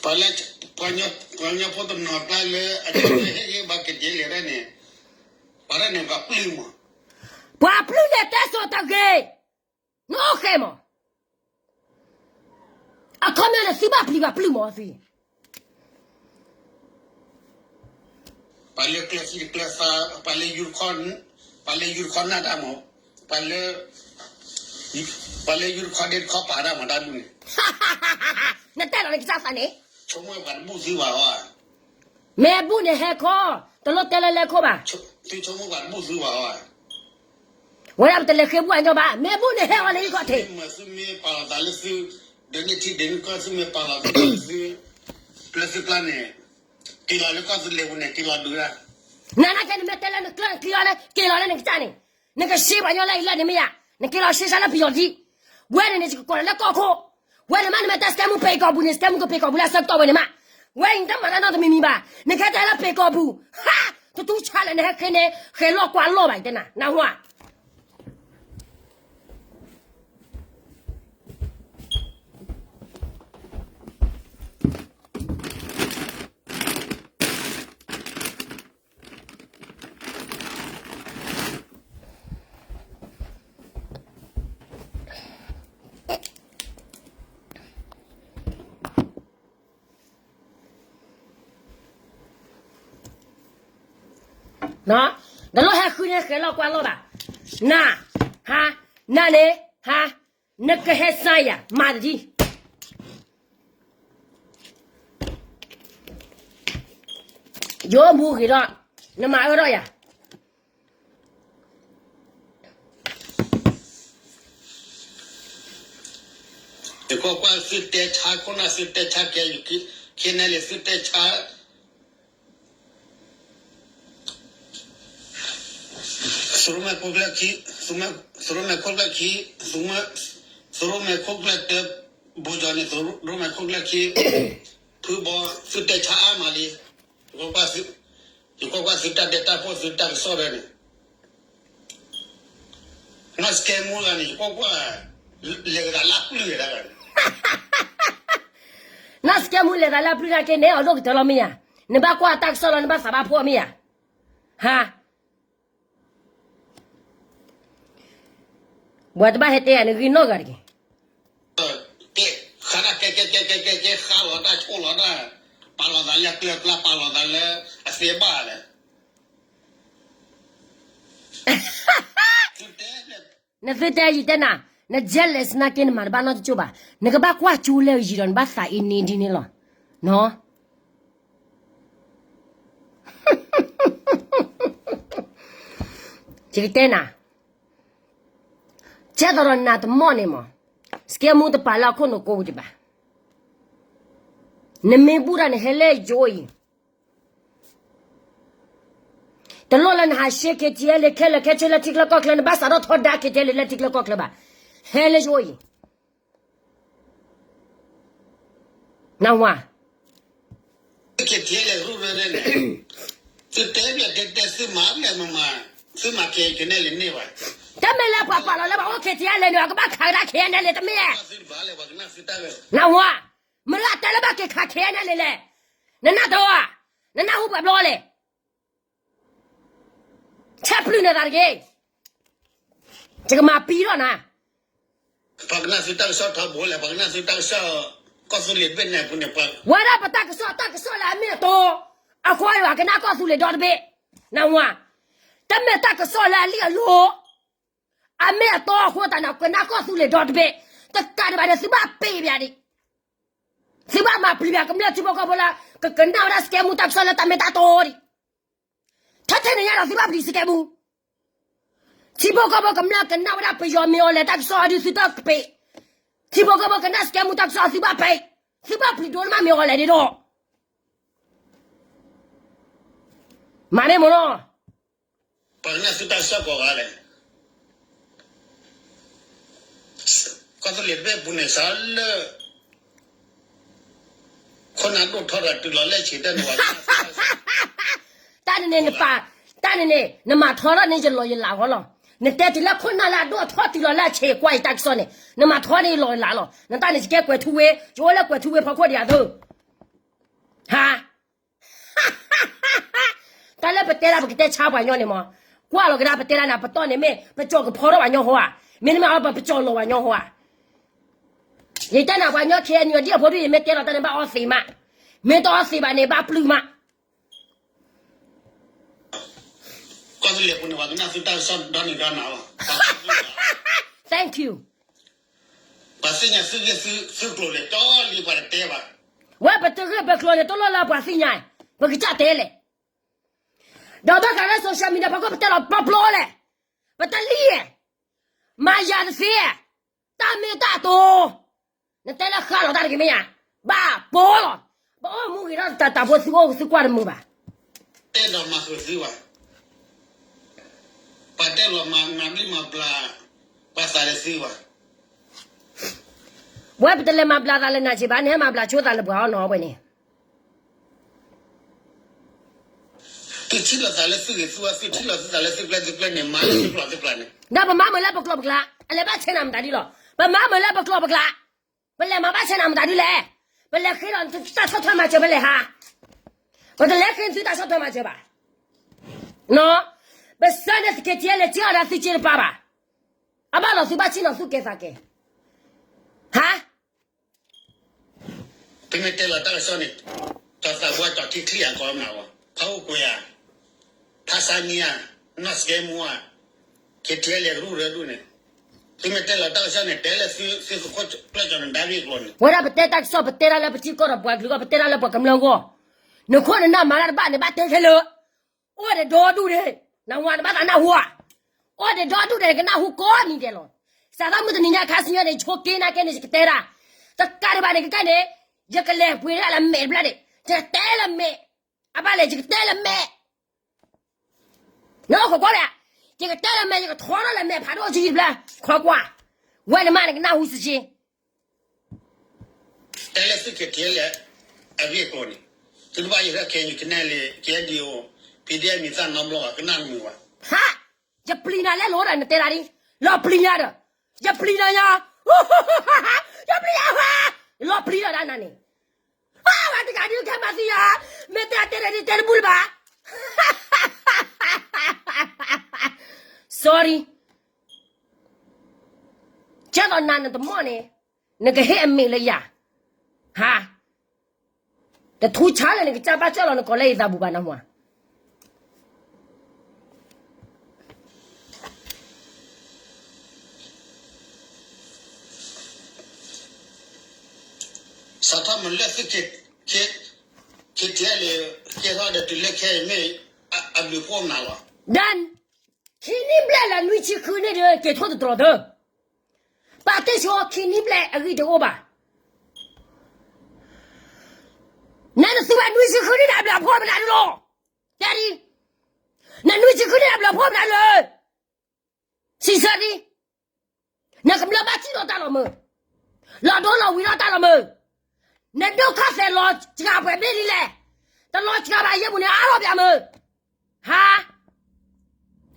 ပှၤလၢ, ပှၤကညီဖိတနီၤကျါလၢအတဟ့ၣ်ဂံၢ်ဘါက့ၤဒ်လဲၣ်ဒၣ်န့ၣ်, ပှၤဒၣ်န့ၣ်ပှၤပျုၢ်မး, ပှၤပျုၢ်လဲၤတဲစိၤတဂ့ၤ, နအိၣ်ဃဲမး, အခီပညီန့ၣ်သုဘၣ်ပျံၤပှၤပျုၢ်မးသ့ ပှၤလၢကျဲသံတကျဲသါ, ပှၤလၢ, ပှၤလၢယူတခီနၢ်တၢ်မး, ပှၤလၢ, ပှၤလၢယူတခီဒ့တခီပာ်တၢ်မးတၢ်ဒူၣ်န့ၣ်, နတဲလီၤနကစၢ်သးန့ၣ်, ဆိကမိၣ်ပှၤတဘူၣ်သုဘၣ်အီၤ, မ့ၢ်ဘူၣ်န့ၣ်ဟဲခီ, တလိၣ်တဲလၢလဲၤခိၣ်ဘၣ်, သုဆိကမိၣ်ပှၤတဘူၣ်သုဘၣ်အီၤ, ဝဲဒၣ်ပတလဲၤဃ့ဘူၣ်အညီဘၣ်, မ့ၢ်ဘူၣ်န့ၣ်ဟဲအီၤလၢဟံၣ်ခီၣ်ထံး, သုမ့ၢ်ပာ်လီၤသးလၢသု, ဒ်န့ၣ်ထံဒ်န့ၣ်ကီၢ် သုမ့ၢ်ပာ်လီၤသးလၢသု, ကျဲသုကျါန့ၣ်, က့ၤလီၤလၢကီၢ်သုလ့ၤပူၤန့ၣ် က့ၤလီၤဒုးဒၣ်, နနာ်က့ နမ့ၢ်တဲလၢနကျၢၢ်နချံအီၤလၢ က့ၤလီၤလၢနကစၢ်န့ၣ်, နကရှဲပှၤညီလၢအံၤလၢနမ့ၢ်ယၤ, နက့ၤလီၤရှဲရှဲလၢပယီၤဒံး, ဝဲန့ၣ်န့ၣ် ယကကိးလီၤလၢကီၢ်ခိၣ်, ဝဲန့ၣ်မးနမ့ၢ်တဲစကဲမူပ့ၤကီၢ်ပူၤန့ၣ် စကဲမူကပ့ၤကီၢ်ပူၤလၢအဆၢကတီၢ်ဝဲန့ၣ်မး, ဝဲအံၤနတမၤတၢ်နီတမံၤမံၤဘၣ်, နကဟဲတဲလၢပ့ၤကီၢ်ပူၤ, ဟါ, တတူၢ်ဆါလဲၣ် နဟဲဃ့န့ၣ် ဃဲၤလီၢ်ကွၢ်လီၢ်ဘၣ် ယတဲနၤ, နၢ်ဟူဧါ တလိၣ်ဟဲဃုန့ၣ် ဃဲၤလီၢ်ကွၢ်လီၢ်ဘၣ်, န, ဟါ, နန့ၣ်, ဟါ, နကဟဲစါယၤ မၤတဒံ, ယအိၣ်မူဂ့ၤဒီး နမၤအၢထီၣ်ယၤ ယကွၢ်ကွၢ်သုတဲဆါခိၣ်နၢ် သုတဲဆါကဲ ယူၤခံန့ၣ်လံ သုတဲဆါ သုရိမဲာ်ခိၣ်ကျၢၢ်ခံ, သုရိမဲာ်ခိၣ်ကျၢၢ်ခံ, သုရိမဲာ်ခိၣ်ကျၢၢ်တၢ ဘိကီၤန့ၣ် သုရိမဲာ်ခိၣ်ကျၢၢ်ခံ, ဖုဘီ သုတဲဆါအါမးလံ, ယကွၢ်ကွၢ်သုတၢ်ဒဲးတၢ်ဖှိၣ် သုတၢ်ကစီၣ်ဒၣ်န့ၣ် နီၢ်စကဲမူတဂၤန့ၣ် ယကွၢ်ကွၢ် လဲၤသးလၢအပျုၢ်ဝဲဒၣ်န့ၣ်, နီၢ်စကဲမူလဲၤသးလၢအပျုၢ်နာ်က့န့ၣ် အီၣ်ဒိၣ်ကတၢၢ်လီၤမ့ၢ်ဧါ, နဘၣ်ကွၢ်တၢ်ကစီၣ်လီၤ နဘၣ်သးဘၣ်ဖှိၣ်မ့ၢ်ဧါ, ဟါ, ပှၤတဘၣ်ဟဲတဲယၤ နဂ့ၤနီၢ်ဂၤတဂ့ၤ, ကဲကဲကဲကဲကဲကဲ ဃါလီၤတၢ်ဆိၣ်လီၤတၢ်, ပာ်လီၤသးလၢအကျၢၤအကျါ ပာ်လီၤသးလၢအသ့ဘၣ်လဲၣ်. နသုတဲယံၤတဲနၤ, န jealous နာ်က့ နမၤတဘၣ်နီတကၠိၢ်ဘၣ်, နကဘၣ်ကွၢ်ကၠိလၢယံၤဒီးနဘၣ်သးအ့န့ဒ်န့ၣ်လီၤ. ယကတဲနၤ, ကဲသိးဒီးနၤတမီၢ်န့ၣ်မး, စကဲမူတပာ်လၢအခိၣ်နူာ်ကိးဝံၤဒံးဘၣ်. နမ့ၢ်ဘူၣ်တၢ်န့ၣ် ဟဲလၢယအိၣ်အံၤ, တလိၣ်လၢနဟးရှဲ KTLA ခဲလၢာ်ခဲဆ့လၢထံချၢကီၢ်ချၢ နဘၣ်စးထီၣ်ထီဒါ KTLA လၢထံချၢကီၢ်ချၢဘၣ်, ဟဲလၢယအိၣ်အံၤ. နၢ်ဟူဧါ. သုတဲဘၣ်တဲတဲ သုမၤဘၣ်မၤ, သုမၤ KNLA န့ၢ်ဘၣ်. တမ့ၢ်လၢပှၤပာ်လီၤလၢပှၤအိၣ် KTLA န့ၣ် အကဘၣ်ခးကဒါ KNLA တမ့ၢ်ဧါ. နၢ်ဟူဧါ. မ့ၢ်လၢအတဲလၢဘၣ်က့ၤခး KNLA လဲၣ်. နနၢ်တအီဧါ. နနၢ်ဟူပှၤဘျီလဲၣ်. ဆဲးပျုၢ်နသးတက့ၢ်. ယကမၤပံၤထီၣ်နၤ. ပှၤကနၣ်သုတၢ်ကစီၣ်ထီဘိလဲၣ်, ပှၤကနၣ်သုတၢ်ကစီၣ် ကီၢ်သူလ့ၤတဘ့ၣ်န့ၣ်အပူၤန့ၣ် ပှၤ ဝဲဒၣ်ပတၢ်ကစီၣ် တၢ်ကစီၣ်လၢအမ့ၢ်အတီ, အဃိယွၤကနၣ်ကီၢ်သူလ့ၤဒီတဘ့ၣ်, နၢ်ဟူဧါ. တမ့ၢ်တၢ်ကစီၣ်လၢအလံၣ်အလိၤ, အမ့ၢ်အတီအဃိသတးန့ၣ် ကနၣ်ကီၢ်သူလ့ၤဒီတဘ့ၣ်, တကးဒံးဘၣ်န့ၣ် သုဘၣ်ပ့ၤဘၣ်ဒံး, သုဘၣ်မၤပျံၤဘၣ်ကမျၢၢ်ထံဖိကီၢ်ဖိလၢ ကကနၣ်ဝဲဒၣ်စကဲမူတၢ်ကစီၣ်လၢတၢ်မ့ၢ်တၢ်တီဒံး, ထဲထဲန့ၣ်ညါဒီးသုဘၣ်ပျံၤစကဲမူ ထံဖိကီၢ်ဖိကမျၢၢ်ကနၣ်ဝဲဒၣ်ပယီၤမ့ၢ်အီၤလဲၣ်တၢ်ကစီၣ်အဒုးသုတပ့ၤ, ထံဖိကီၢ်ဖိကနၣ်စကဲမူတၢ်ကစီၣ်သုဘၣ်ပ့ၤ, သုဘၣ်ပျံၤဒိၣ်မးမ့ၢ်အီၤလဲၣ်ဒ်ဒီး, မၤမ့ၢ်မ့ၢ်လီၤ. ပှၤကနၣ်သုတၢ်ကစီၣ်ကိးဂၤလဲၣ်. ကီၢ်သူလ့ၤတဘ့ၣ်ပူၤန့ၣ် စးလၢ ခိၣ်နၢ်ဒိၣ်ထီဒီးတုၤလီၤလၢဆံးတၢ်န့ၣ်ဝဲ, တၢ်န့ၣ်န့ၣ်နပာ်, တၢ်န့ၣ်န့ၣ် နမၤထီထီၣ်န့ၢ်ယလီၤယလးဃီလီၤ. နတဲတုၤလၢခိၣ်နၢ်လၢအဒိၣ်ထီတုၤလီၤလၢအဆံးကွၢ်ယတၢ်ကစီၣ်န့ၣ် နမၤထီန့ၢ်ယလီၤယလးလီၤ. နတၢ်န့ၣ်ယကဲကွဲးထူဝ့, ယအိၣ်လၢကွဲးထူဝ့ဖီခိၣ်ဒံးအသိး, ဟါ တၢ်လၢပတဲဒၣ်ပကတဲဆါပှၤညီန့ၣ်မး, ကွၢ်လီၤကဒါပတဲဒၣ်နၤပတီၢ်န့ၣ်မ့ၢ် ပကၠီၤကဖီထီၣ်ပှၤညီဟီဧါ, မ့တမ့ၢ်အီၤပကၠီၤလီၤပှၤညီဟီဧါ. ယတဲနၤပှၤညီ KNU ဒ်အဖိဒ်ယမ့ၢ်တဲလီၤတၢ်န့ၣ်ဘၣ်အီသံးမး, မ့ၢ်တအီသံးဘၣ်န့ၣ်ဘၣ်ပျုၢ်မး. ကီၢ်သူလ့ၤပူၤန့ၣ်ပှၤကနၣ်သုတၢ်ကစီၣ်ဒီနံၤဒီနၤလီၤ. Thank you. ပှၤသ့ၣ်ညါသုဂ့ၢ်သုကျိၤန့ၣ် တီလံပှၤတတဲဘၣ်. ဝဲပတဂ့ၢ်ပကျိၤန့ၣ် တလိၣ်လၢပှၤသ့ၣ်ညါ, ပကစၢ်တဲလဲၣ်. ဒီးဘၣ်ဃးလၢ social media ဖီခိၣ်ပတဲလီၤပျီပျီလဲၣ်, ပတလံဧါ, မၤယၤတသ့ဧါ, တၢ်မ့ၢ်တၢ်တီ, နတဲလၢဃါလီၤတၢ်တဂ့ၤမ့ၢ်ဧါ, ဘၣ်ပီလီၤ, ပအိၣ်မူဂ့ၤထီၣ်တၢ်တၢ်ဖိသုအိၣ်သုကွၢ်တမုာ်ဘၣ်. တဲဒီးမၤဃုာ်သုဘၣ်, ပှၤတဲလီၤမၤဘျံးမၤဘျး, ပှၤသးလၢသုဘၣ်. ဝဲပတလဲၤမၤဘျးသးလၢနၤစ့ၢ်ဘၣ်, နဟဲမၤဘျးဆိသးလၢပှၤအီၤနီၤဝဲန့ၣ် သုထံၣ်လိာ်သးလၢသုဂ့ၤသုဝါ, သုထံၣ်လိာ်သုသးလၢသုကျဲသုကျဲန့ၣ်, မၤလၢသုကျိၤသုကျဲန့ၣ်, ဒီးပမၤမုာ်လၢပကျိၤပကျဲ, အလဲၤဘၣ်ဆဲနၤမတၤဒ်လီၤ. ပမၤမုာ်လၢပကျိၤပကျဲ, ပလဲၤမၤဘၣ်ဆဲနၤမတၤဒ်လဲၣ်. ပလဲၤဃ့ဒီးတၢ်ဆီၣ်ထွဲမၤစၢၤဖဲလဲၣ်ဟါ, ပတလဲၤဃ့သုတၢ်ဆီၣ်ထွဲမၤစၢၤဘၣ်. ပစၢန့ၣ်သက့ၤထံလဲၤစ့အီၤဒီး သုစ့တပာ်ဘၣ်. အဘၣ်လီၤသုဘၣ်ဆ့ၣ်နီၤသူၣ်ကဲၤသးကဲၤ, ဟါ ပမ့ၢ်တဲလီၤတၢ်ကစီၣ်န့ၣ်, ကၠီၤသးပှၢ်ကၠီၤထံချံအကီမနၤဝဲ, ဖးအူကွဲၤဧါ, ဖးဆါနံၤဧါ, နီၢ်စကဲမူဧါ, KTLA ကရူၢ်ရၢဒူၣ်န့ၣ်, သုမ့ၢ်တဲလီၤတၢ်ကစီၣ်န့ၣ် တဲလၢသုခိၣ်ကျၢၢ်ကၠီၤနဒါဘ့ၣ်အကျိၤန့ၣ်, ဝဲဒၣ်ပတဲတၢ်ကစီၣ် ပတဲတၢ်လၢပထံကီၢ်ဒီးပှၤကလုာ်အဂီၢ်, ပတဲတၢ်လၢပှၤကမျၢၢ်အဂီၢ်, နခိၣ်နနၢ်မၤတၢ်တဘၣ်န့ၣ် ဘၣ်တဲခဲလၢာ်. အိၣ်ဒီးဒီဒူၣ်န့ၣ်, နဝၤနဘၣ်သးနၢ်ဟူဧါ, အိၣ်ဒီးဒီဒူၣ်န့ၣ် ကနၢ်ဟူကိးနံၤဒဲးလီၤ. စးထီၣ်မုၢ်တနံၤညါခါဆူညါန့ၣ် ဆိက့နၤက့န့ၣ် ယကတဲတၢ်, တကးဒံးဘၣ်န့ၣ် ကကဲန့ၣ်, ယကလဲၤပှ့ၤဒၣ်လၢမဲာ်တဘျီန့ၣ်, ယကတဲလၢမဲာ်, အဘၣ်လဲၣ် ယကတဲလၢမဲာ် နအိၣ်ခိးကွၢ်ဒီး, ယကတဲလၢမဲာ် ယကထီထီၣ်လၢမဲာ်ဖးဒိၣ်ဆံတဘျီ, ခိးကွၢ်, ဝဲန့ၣ်မးန့ၣ် ကနၢ်ဟူစ့စ့, တဲလၢသုက့ၤထံလဲၣ်, အဂ့ၢ်အကျိၤန့ၣ်, သုတဘၣ်ယဟၢ KNU, KNLA, KNDO, PDF မံၤသၣ်နီတဘျီဘၣ်, ကနၣ်တမုာ်ဘၣ်. ဟါ, ယပျံၤနၤလၢလိၤဒီး နတဲဒၣ်ဒ်, လီၤပျံၤနၤဒီး, ယပျံၤနၤညါ, ယပျံၤယၤ, လီၤပျံၤဒီးဒၣ်နၤန့ၣ် အဝဲတဂၤဒ်ကဲမၤသံယၤ, မ့ၢ်တဲတဲဒ် တဲတဘူၣ်လၢၤဘၣ်. Sorry. ကဲသိးနၤနတမီၢ်န့ၣ်, နကဟ့ၣ်အမ့ၢ်လၢယၤ, ဟါ, တထူဆါလၢနကစၢ်ဘၣ်စၢၢ်လီၤနကိးလၢယသးပူၤဘၣ်နမါ. စးထီၣ်မ့ၢ်လၢသု KTLA ကဲထီၣ်ဒီးတုၤလၢခဲအံၤမ့ၢ် အဘျုးဖှိၣ်မနုၤလီၤ. ဒီး ခံနံၣ်ဘျဲၣ်လၢနွံဆံဃုနံၣ်ဒီး က့ၤထီၣ်တတြီၤသၢ, ပာ်တ့ၢ်ဆိခံနံၣ်ဘျဲၣ်အဂံၢ်တအိၣ်ဘၣ်. နနသူဝဲနွံဆံဃုနံၣ်န့ၣ် အဘျုးအဖှိၣ်မနုၤဒုလီၤ. တဲဒ်, နနွံဆံဃုနံၣ်န့ၣ် အဘျုးအဖှိၣ်မနုၤလၢ စံးဆၢဒ်, နကမျၢၢ်ဘၣ်စံၣ်ထီၣ်တၢ်လီၤမုၢ်, လီၤဒိလီၤဝံၤထီၣ်တၢ်လီၤမုၢ်, နဒိၣ်ခီၣ်သဲးလီၤစှၤပှဲၤဘ့ၣ်ဒ်လဲၣ်, တလီၤစှၤဘၣ်ယဲၢ်ပူၤန့ၣ် အါထီၣ်ပၠးမုၢ်, ဟါ,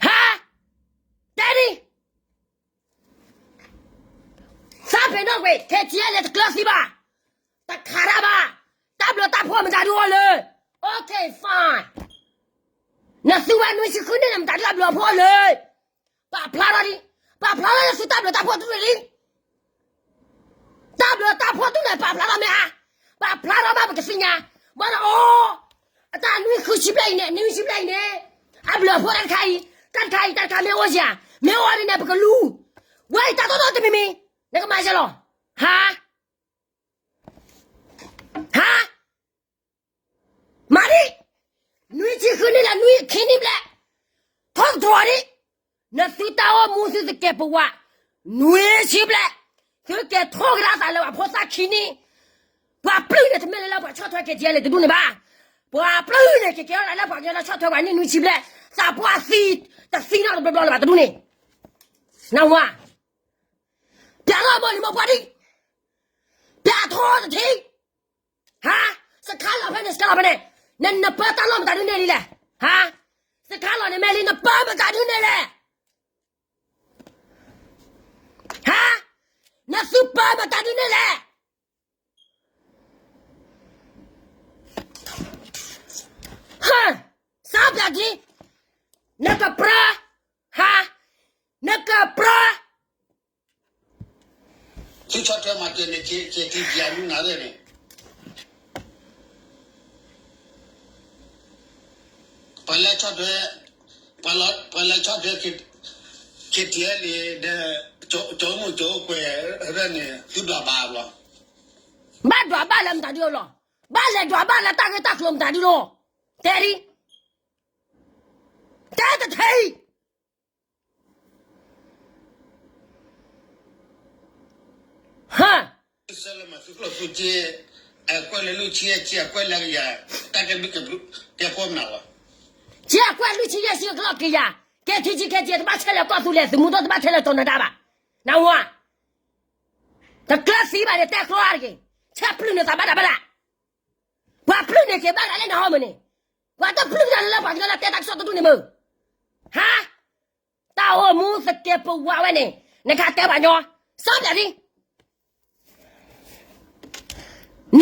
ဟါ, တဲဒ် သးပ့ၤနီၣ်ကွံာ် KTLA တကျၢၤသံဘၣ်, တခးတၢ်ဘၣ်, တၢ်ဘျုးတၢ်ဖှိၣ်မတၤဒုအိၣ်လၢ, okay fine, နသူဝဲနွံဆံဃုနံၣ်န့ၣ် မတၤဒုအဘျုးအဖှိၣ်အိၣ်လၢ, ပာ်ဖျါထီၣ်ဒ်, ပာ်ဖျါထီၣ်လၢသုတၢ်ဘျုးတၢ်ဖှိၣ်တဒူၣ်န့ၣ်လံ. တၢ်ဘျုးတၢ်ဖှိၣ်တဒူၣ်န့ၣ် ပာ်ဖျါထီၣ်မ့ၢ်ဧါ, ပာ်ဖျါထီၣ်မ့ၢ်ပကသ့ၣ်ညါ, ဘၣ်ဒီးအီၤ, အတၢ်နွံဆံဘျဲၣ်အံၤန့ၣ်, နွံဆံဘျဲၣ်အံၤန့ၣ်, အဘျုးအဖှိၣ်တၢ်တခါအံၤ, တၢ်တခါအံၤ တၢ်တခါမ့ၢ်အိၣ်ဧါ, မ့ၢ်အိၣ်ဒ်န့ၣ် ပကလူၤ, ဝဲအံၤတၢ်တိၣ်တိၣ်တမံၤမံၤ, နကမၤစၢၤလီၤ, ဟါ, ဟါ မၤဒ်, နွံဆံဃုနံၣ်လၢနွံခံနံၣ်ဘျဲၣ်, ထီၣ်တတြီၤဒ်, နသုတၢ်အိၣ်မူသုတကဲးပဝး, နွံဆံဘျဲၣ်, သုကဲးထီၣ်ကဒါသးလၢပှၤဖိသၣ်ခံနံၣ်, ပှၤပျုၢ်န့ၣ်တမ့ၢ်လၢလၢပှၤဆီၣ်ထွဲ KTLA တဒူၣ်န့ၣ်ဘၣ်, ပှၤပျုၢ်န့ၣ် ကကဲထီၣ်လၢပှၤကညီလၢဆီၣ်ထွဲပှၤနံၣ်နွံဆံဘျဲၣ်, သးပှၢ်သံ, တသံနီတဘျီဘျီလၢၤဘၣ်တဒူၣ်န့ၣ်, နဝၤ ပျးထီၣ်မိၢ်လံၤမိၢ်ပှၢ်ဒံး, ပျးထီၣ်တထံၣ်, ဟါ, စခါလီၤဖဲန့ၣ် စခါလီၤဖဲန့ၣ်, နနပၢတၢ်လီၢ်မတၤဒုန့ၣ်လံလဲၣ်, ဟါ, စခါလီၤန့ၣ်မ့ၢ်လံ နပၢမတၤဒုန့ၣ်လဲၣ်, ဟါ, နသုပၢမတၤဒုန့ၣ်လဲၣ် ဟါ, စးပျးထံ, နကပြၢ, ဟါ, နကပြၢ, သုဆီၣ်ထွဲမၤစၢၤန့ၣ် က့ၤထံက့ၤအမုၢ်နၤရဲၣ်န့ၣ် ပှၤလၢဆီၣ်ထွဲ, ပှၤလၢဆီၣ်ထွဲ KTLA ဒီး ကၠိမုၣ်ကၠိကွဲးရဲၣ်န့ၣ် သုဒွးဘၣ်ဘျီ, ဘၣ်ဒွးဘၣ်လၢမတၤဒုလီၤ, ဘၣ်လဲၤဒွးဘၣ်လၢတၢ်ဂ့ၢ်တၢ်ကျိၤမတၤဒုလီၤ, တဲဒ်, တဲတထံၣ် ဟါ, အကွဲးလၢလွံၢ်ဆံယဲၢ်ဆံ အကွဲးလၢကယၤ, တၢ်ကဲဘျုးကဲဖှိၣ်မနုၤလီၤ, ကကွဲးလွံၢ်ဆံယဲၢ်ဆံအကလီၢ်ကယၤ, ကဲထံဆံခဲဆံ တဘၣ်ဆဲးလၢကီၢ်သူလ့ၤ သုးမုၢ်ဒိၣ်တဘၣ်ထဲလၢကၠီၤနၤဒါဘၣ်, နဝၤ, တကျၢၤသံဘၣ်န့ၣ် တဲကျီအါတက့ၢ်, ဆဲးပျုၢ်န့ၢ်သးဘၣ်ဒၣ်ဘၣ်ဒၣ်, ပှၤပျုၢ်န့ၢ်က့ၤဘၣ်ဒၣ်လၢနဟီမုၢ်န့ၣ်, ပှၤတပျုၢ်ဒၣ်လၢပှၤကညီလၢတဲတၢ်ကစီၣ်တဒူၣ်န့ၣ်မုၢ်, ဟါ တၢ်အိၣ်မူသကဲးပဝးဝဲန့ၣ် နကတဲပှၤညီ, စးပျးဒ်,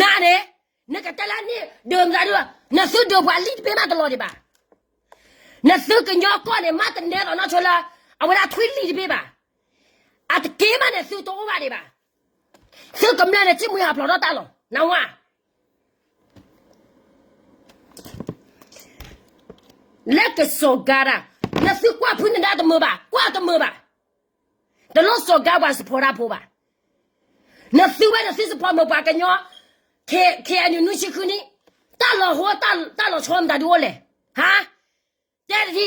နၤန့ၣ်, နကတဲလၢန့ၣ် ဒုးမတၤဒုး, နသုဒုးပှၤလံာ်တဘ့ၣ်မးတလီၤဒံးဘၣ်, နသုကညီကီၢ်န့ၣ် မးတနဲသိးနီၢ်ဆိလၢ အဝဲဒၣ်ထွံၣ်လံာ်တဘ့ၣ်ဘၣ်, အတက့ၢ်မးန့ၣ်သုတအိၣ်ဘၣ်ဒံးဘၣ်, သုကမျၢၢ်န့ၣ် ထံၣ်မှံဟးဖျိးထီၣ်တၢ်လီၤ နဝၤ လၢကစီၤကၤဒၣ်, နသုကွၢ်ဖုနဒါတမုာ်ဘၣ်, ကွၢ်တမုာ်ဘၣ်, တလိၣ်စီၤကၤပှၤစဖီတၢ်ဖိဘၣ်, နသုဝဲနသုစဖီမုာ်ပှၤကညီ, ခဲအံၤနွံဆံဃုနံၣ်, တၢ်လီၤဟိတၢ်လီၤဆီမတၤဒုအိၣ်လဲၣ်, ဟါ, တဲတထံၣ် ဒီ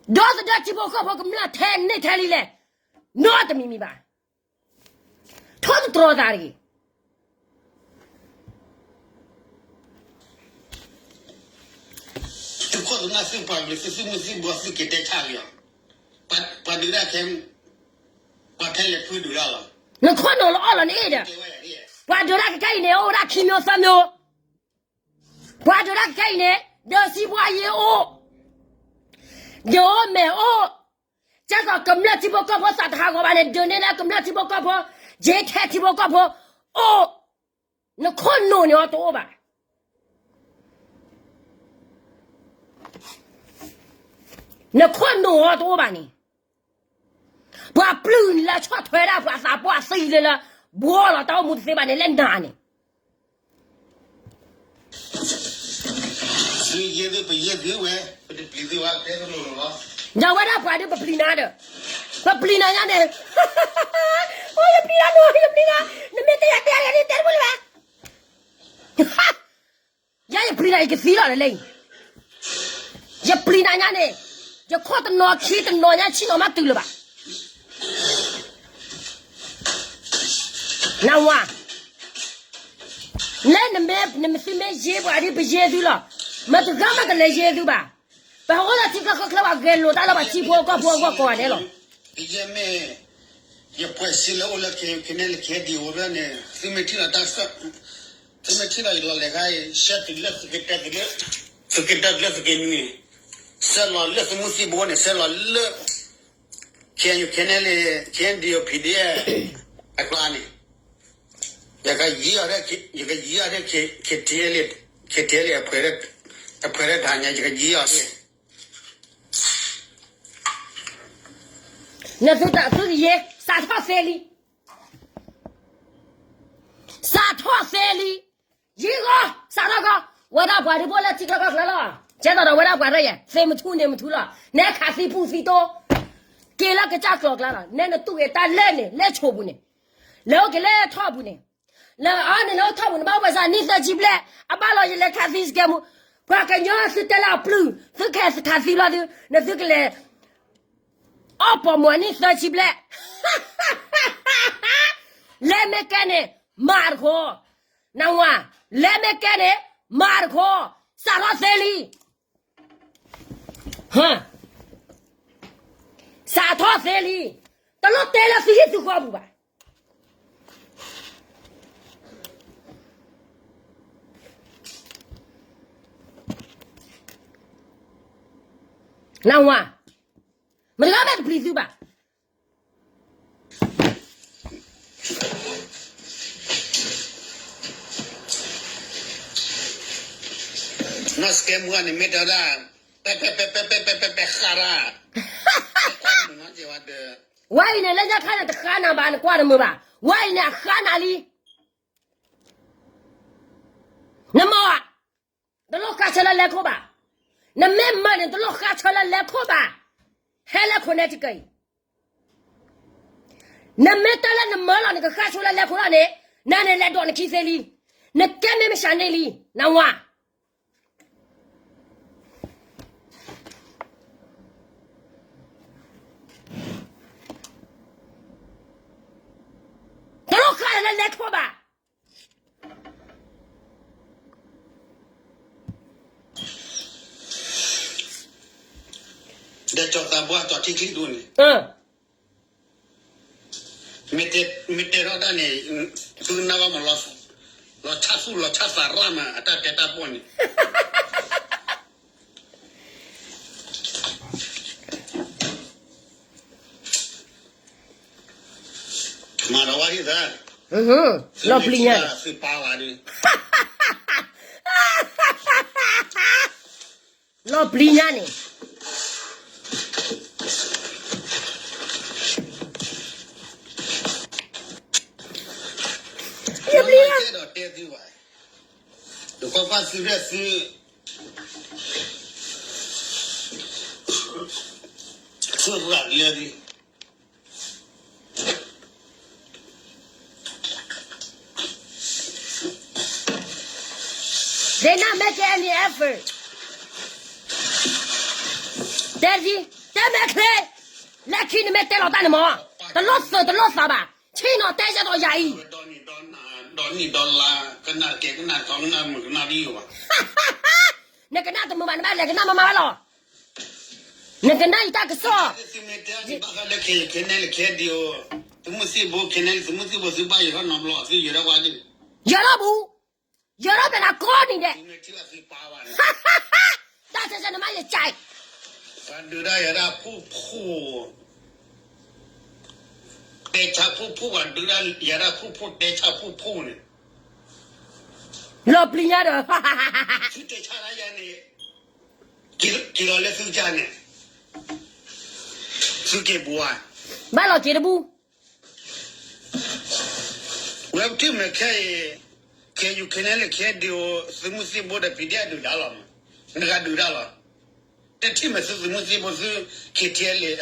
သဒၢထံဖိကီၢ်ဖိကမျၢၢ်ထဲန့ၢ်ထဲလံလဲၣ်, နီတမံၤမံၤဘၣ်, ထီၣ်တတြီၤသးတဂ့ၤ. သုခိၣ်သုနၢ်သုပှၤကလုာ်သုသုးမုၢ်သံၣ်ဘိသုက့ၤတဲဆါက့ၤအီၤ, ပှၤဒုးတၢ်ခဲ, ပှၤဖဲလဲၣ်ဖုဒုးတၢ်လီၤ. နခိၣ်နူာ်လၢအီၣ်လီၤနအ့ၣ်ဒီး, ပှၤဒုးတၢ်ခဲခဲအံၤန့ၣ် အိၣ်ဝဲဒၣ်ခံမျိုးသၢမျိုး, ပှၤဒုးတၢ်ခဲခဲအံၤန့ၣ် ဒီးစံးဘှါယ့အိၣ်, ယအိၣ်မဲာ်အိၣ်, ကဲသိးကမျၢၢ်ထံဖိကီၢ်ဖိသးတဟးဂီၤဘၣ်န့ၣ် ဒုးန့ၢ်လၢကမျၢၢ်ထံဖိကီၢ်ဖိ, ယ့ထဲထံဖိကီၢ်ဖိ, အိၣ်, နခိၣ်နူာ်န့ၣ်အီၤတအိၣ်ဘၣ်. နခိၣ်နူာ်အီၤတအိၣ်ဘၣ်န့ၣ်, ပှၤပျုၢ်လၢဆီၣ်ထွဲဒၣ်ပှၤသးပှၢ်သံလၢလၢ, ဘှီလီၤတၢ်အိၣ်မူတသ့ဘၣ်န့ၣ် လဲၣ်နၤန့ၣ် ဒီးဝဲဒၣ်ပှၤဒုးပပျံၤသုဝဲ ပပျံၤနၤဒီး ပပျံၤနၤညါန့ၣ် အိ ယပျံၤနၤနၤ ယပျံၤနၤ နမ့ၢ်တဲယၤတဲယၤန့ၣ် တဲတဘိလၢၤဘၣ် ယၤယပျံၤနၤ ယကသံလီၤလၢအံၤ ယပျံၤနၤညါန့ၣ် ယခိၣ်တနီၤခံတနီၤညါ ဆံၣ်နီၤမးတုၤလၢၤဘၣ် နဝၤ လၢနမ့ၢ် နမ့ၢ်သုမ့ၢ်ယ့ပှၤဒ်ပယ့သုလီၤ မတၤတဂၤမးတလဲၤယ့သုဘၣ် ပဟဲအိၣ်လၢထံချၢဃၢချၢဘၣ် ဂဲၤလိာ်တၢ်လၢပှၤထံဖိကီၢ်ဖိအဂီၢ်ကိးဂၤဒဲးလီၤ ယဲမ့ၢ် ယပှဲၤစ့လၢအိၣ်လၢ ခဲန့ၣ်လၢ ခဲဒံးအိၣ်ဖျၢၣ်န့ၣ် သုမ့ၢ်ထံၣ်လီၤတၢ်ဆၢ သုမ့ၢ်ထံၣ်လီၤယလီၤလဲၤခါအံၤ ဆှၢတုၤလၢသုကတဲသုလၢ သုကတဲသုလၢသုကနွံ ဆှၢလီၤလၢသုမုၢ်သံၣ်ဘိန့ၣ် ဆှၢလီၤလၢ ခဲအံၤ ခဲန့ၣ်လၢ ခဲဒံး PDF အကျါန့ၣ် ယကယံၤအီၤ ယကယံၤအီၤ ခဲထံလံ ခဲထံလံ အပှဲၤရၢၣ်တၢ်ညါ ယကယံၤအီၤ နသုတၢ်သုကယ့ စးထီၣ်သ့လံ စးထီၣ်သ့လံ ယံၤဂီၤ စးထီၣ်ဂီၤ ဝဲဒၣ်ပှၤဒုးဘိၣ်လၢထံချၢကီၢ်ချၢလီၤ ကဲသိးဒီးဝဲဒၣ်ပှၤရဲၣ်ယဲ သ့မထူန့ၣ်မထူလီၤ နဲခးသံပူၣ်သံတိ က့ၤလၢကစၢ်ကျိၤကျါလီၤ နဲနတူၢ်ဂ့ၤတၢ်လၢန့ၣ် လၢဆိးပူၤန့ၣ် လဲၤအိၣ်က့ၤလၢထီၣ်ပူၤန့ၣ် လၢအန့ၣ်လၢထီၣ်ပူၤန့ၣ် ဘၣ်ဝဲစးနံၣ်သၢဆံဘျဲၣ် အဘၣ်လီၤယလဲၤခးသံစကဲမူ ပှၤကညီသုတဲလၢအပျုၢ် သုကဲခးသံဘျီသု နသုကလဲၤ အီၣ်ပိာ်မုၣ်အနံၣ်သၢဆံဘျဲၣ် လဲၤမ့ၢ်ကဲန့ၣ် မၤတခီ နဝၤ လဲၤမ့ၢ်ကဲန့ၣ် မၤတခီ စးထီၣ်သ့လံ စးထီၣ်သ့လံ တလိၣ်တဲလၢသုဟံၣ်သုဃီပူၤဘၣ် နဝၤ မတၤတဂၤမးတပျံၤသုဘၣ် နီၢ်စကဲမူန့ၣ်မ့ၢ်တဲဒၣ် ပဲပဲပဲပဲပဲပဲပဲဃါရၣ် ဝဲအံၤန့ၣ် လၢညါခါန့ၣ် တဃါနၤဘၣ် နကွၢ်တမုာ်ဘၣ် ဝဲအံၤန့ၣ် အဃါနၤလံ နမၤ တလိၣ်ဃါဆၢလၢလဲၤခိၣ်ဘၣ် နမ့ၢ်မၤန့ၣ် တလိၣ်ဃါဆၢလၢလဲၤခိၣ်ဘၣ် ဟဲလၢခိၣ်နဲတက့ၢ်အံၤ နမ့ၢ်တဲလၢနမၤလီၤ နကဃါဆိလၢလဲၤခိၣ်လီၤန့ၣ် နၤန့ၣ်လဲၤဒိးနခံသ့လံ နကဲမ့ၢ်မၡးန့ၢ်လံ နဝၤ တလိၣ်ဃါလၢလဲၤခိၣ်ဘၣ် ဒီးကၠီၤသးဘှါကၠီၤထံချံဒိၣ်န့ၣ် မ့ၢ်တဲထီၣ်တၢ်န့ၣ် သုကနၣ်ဘၣ်မး လီၤဆၣ်သူၣ်လီၤဆၣ်သးရၣ်မး အတၢ်တဲတၢ်ပီၢ်န့ၣ် မၤဒီးဝဲဟံၣ်သၢ လီၤပျံၤညါန့ၣ် သုပာ်ဝဲဒၣ် လီၤပျံၤညါန့ၣ် ယပျံၤ ဒီးတဲသုဘၣ် ဒီးကွၢ်ကွၢ်သုရဲၣ်သု သုရၣ်လၢသု They not making any effort. တဲသံ တဲမဲာ်ချ့ လၢခံနမ့ၢ်တဲလီၤတၢ်န့ၣ်မး တလိၣ်သုးတလိၣ်သးဘၣ် ဆ့ၣ်နီၤတဲယဲသိးယၤအံၤ ဒီးနံၣ်ဒီးလါ ကနၣ်ကဲကနၣ်ကီကနၣ်မုာ်ကနၣ်ဒ်ယိာ်ဘၣ် နကနၣ်တမုာ်ဘၣ် နဘၣ်လဲၤကနၣ်မၤမၤဘၣ်လီၤ နကနၣ်ယတၢ်ကစီၣ် သုမ့ၢ်တဲန့ၣ် ဘၣ်ဃးလၢခဲ ခဲနဲလၢခဲဒံးအိၣ် သုးမုၢ်သံၣ်ဘိ ခဲနဲလၢသုးမုၢ်သံၣ်ဘိ သုဘၣ်ယဲၤထီၣ်နီတဘျီ သုယဲၤထီၣ်ပှၤဒ် ယဲၤထီၣ်ပူၤ ယဲၤထီၣ်ပှၤနၤကိးနံၤဒဲး သုမ့ၢ်ထံၣ်လၢသုပာ်ဘၣ်န့ၣ် တၢ်ဆဲးဆဲးနမ့ၢ်ယကၢ် ပှၤဒုးဒၣ်ယဲဒၣ်ဖှိၣ်ဖှိၣ် တဲဆါဖှိၣ်ဖှိၣ် ပှၤဒုးဒၣ်ယဲဒၣ်ဖှိၣ်ဖှိၣ် တဲဆါဖှိၣ်ဖှိၣ်န့ၣ် လီၤပျံၤညါဒီး သုတဲဆါဒၣ်ယၤန့ၣ် က့ၤလီၤလၢသုကၢ်န့ၣ် သုက့ၤပူၤဧါ ဘၣ်လီၤက့ၤတဘူၣ် ဝဲပထံၣ်မ့ၢ်ခဲအံၤ ခဲယူၤခဲန့ၣ်လၢ ခဲဒုးအိၣ် သုးမုၢ်သံၣ်ဘိဒီး ပံၤဒဲးဒုးဒၣ်လီၤမး, နဂၤဒုးဒၣ်လီၤ. တထံၣ်မ့ၢ်သုသုးမုၢ်သံၣ်ဘိသု ခဲထံလ့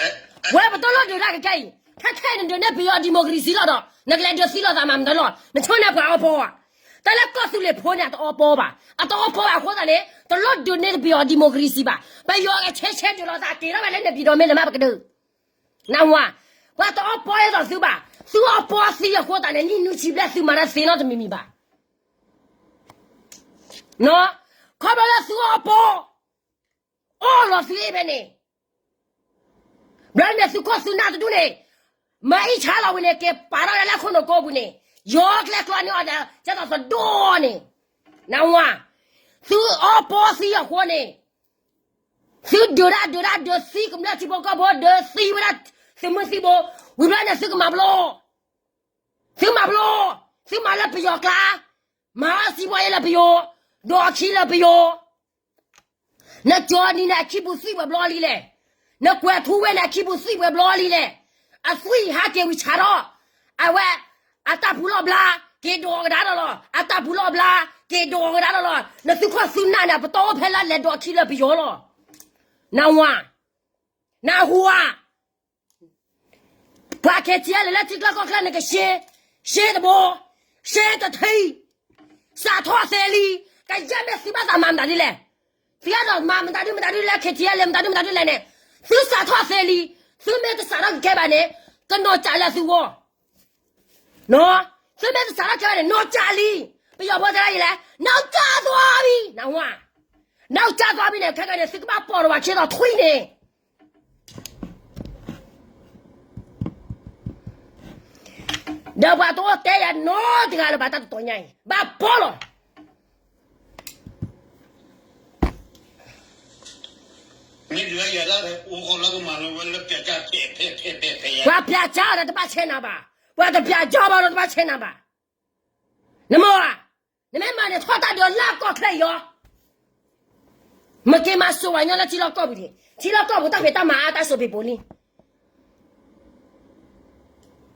ဝဲပတလိၣ်ဒုးတၢ်ကကဲအံၤ, ခဲခဲအံၤနဒုးနဲၣ်ပယီၤ democracy လီၤဒီး နကလဲၤဒုးသံလီၤသးမးမတၤလီၤ, နဆိန့ၢ်ပှၤအီပီဧါ. တၢ်လၢကီၢ်သူလ့ၤဖိန့ၣ် အတအီပီဘၣ်, အတအီပီဘၣ်အဃိသတးန့ၣ် တလိၣ်ဒုးနဲၣ်ပယီၤ democracy ဘၣ်. ပယီၤဂဲၤဆဲဆဲဒုးလီၤသးက့ၤထီၣ်ဝဲလၢနပံၤဒီမ့ၢ်နမးပကဒုး နၢ်ဟူဧါ, ပှၤတအီပီအသိးသုဘၣ်, သုအီပီသံအဃိသတးန့ၣ် နံၣ်နွံဆံဘျဲၣ်သုမၤတၢ်သ့နီတမံၤမံၤဘၣ်. ခီဖျိလၢသုအီပီ အီလီၤသုအ့ၣ်ဖဲန့ၣ်, ဘျီန့ၣ်သုခိၣ်သုနၢ်တဒူၣ်န့ၣ် မၤအံၣ်ဆါလီၤဝံၤန့ၣ် က့ၤပာ်ထီၣ်ဝဲလၢခိၣ်နူာ်ကိးပူၤန့ၣ်, ယီၤကျဲကျီန့ၢ်အီၤဒီး ကဲသိးသဒိၣ်န့ၣ်, နၢ်ဟူဧါ, သုအီပီသံအဃိန့ၣ် သုဒုးတၢ်ဒုးတၢ်ဒုးသံကမျၢၢ်ထံဖိကီၢ်ဖိ ဒုးသံဝဲဒၣ်သုးမုၢ်သံၣ်ဘိ, ဝံၤဘျီန့ၣ်သုကမၤဘျီ, သုမၤဘျီ, သုမၤလၢပယီၤကျါ, မၤအီၣ်စံးဘီအ့ၣ်လၢပယီၤ, ဒိးအခံလၢပယီၤ, နကၠီနံၤန့ၣ်အခံပူၤသံဝဲဘျီလံလဲၣ်, နကွဲးထူဝဲန့ၣ်အခံပူၤသံဝဲဘျီလံလဲၣ်, အသွံၣ်ဟးက့ၤဝံၤဆးထီၣ်, အဝဲ, အတၢ်ပူၤလီၢ်ဘျါ, က့ၤဒိးကဒါဒီးလီၤ, အတၢ်ပူၤလီၢ်ဘျါ, က့ၤဒိးကဒါဒီးလီၤ, နသုးခိၣ်သုနၢ်န့ၣ် ပတအိၣ်ဖဲလၢလဲၤဒိးအခံလၢပယီၤလီၤ, နၢ်ဟူဧါ, နၢ်ဟူဧါ ပှၤခဲထံအလဲၤလၢထံကျါကီၢ်ကျါန့ၣ်ကရှ့, ရှ့တဘိ, ရှ့တထံ, စးထီၣ်သ့လံ, ကယဲၢ်မ့ၢ်သုဘၣ်သးမၤမတၤဒ်လဲၣ်, သုအဲၣ်ဒိးမၤမတၤဒ်မတၤဒ်လဲၣ် ခဲထံအလဲၤမတၤဒ်မတၤဒ်လဲၣ်န့ၣ်, သုစးထီၣ်သ့လံ, သုမ့ၢ်တစးထီၣ်ကဲဘၣ်န့ၣ်, ကနီၢ်ကၠးလၢသုဂီၢ် သုမ့ၢ်တစးထီၣ်ကဲဘၣ်န့ၣ် နီၢ်ကၠးလံ, ပယီၤဖိတဲဒ်လဲၣ်, နီၢ်ကၠးသွံၣ်ဘံ, နၢ်ဟူဧါ, နီၢ်ကၠးသွံၣ်ဘံန့ၣ် ခဲကနံၣ်န့ၣ် သုကဘၣ်ပိာ်ထီၣ်ဝဲခံဒီးထွံၣ်န့ၣ် ဒီးပှၤတအိၣ်တဲယၤနီတဂၤလၢၤဘၣ်တၢ်တတီၤညါအံၤ ဘၣ်ပိာ်လီၤ. ပှၤပျးကၠီဒီးတဘၣ်ဆဲနၤဘၣ်, ပှၤတပျးကၠီဘၣ်ဒီးတဘၣ်ဆဲနၤဘၣ်, နမ့ၢ်ဧါ, နမ့ၢ်မၤန့ၣ်ထီၣ်တၢ်ဒုးလၢကီၢ်ချၢအံၤအီၤ မ့ၢ်က့ၤမၤစိာ်ဝဲညီလၢထံလီၢ်ကီၢ်ပူၤန့ၣ်, ထံလီၢ်ကီၢ်ပူၤတၢ်ဖံးတၢ်မၤအါတၢ်စိာ်ပ့ၤပိာ်လံ,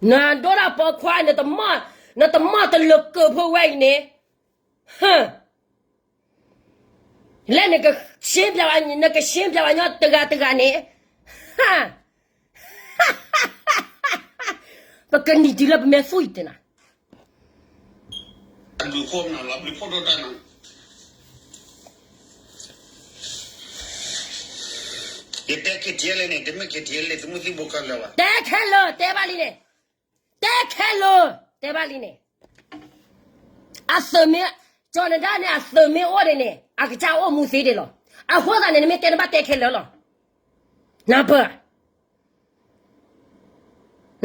နဒိၣ်ဒၣ်ပိာ်ခွါ, နတမီၢ်တလၢၤကၢၢ်ဖိဝဲအံၤန့ၣ်, လၢနကရှင်းပြ, နကရှင်းပြဝဲညီတဂၤတဂၤန့ၣ်, ပကနံၤတုၤလၢပမ့ၢ်သွံၣ်တဲနၤ ယတဲခဲထံလၢန့ၣ် တမ့ၢ်ခဲထံလၢသုးမုၢ်သံၣ်ဘိခဲလၢာ်ဘၣ်. တဲခဲလၢာ်တဲဘၣ်လံန့ၣ်, တဲခဲလၢာ် တဲဘၣ်လံန့ၣ်, အသုးမ့ၢ်, ကၠီနဒါန့ၣ် အသုးမ့ၢ်အိၣ်ဒံးန့ၣ် အကစၢ်အိၣ်မူသ့ဒံးလီၤ. အဃိသတးန့ၣ် နမ့ၢ်တဲနဘၣ်တဲခဲလၢာ်လီၤ. နၢ်ပၢၢ်,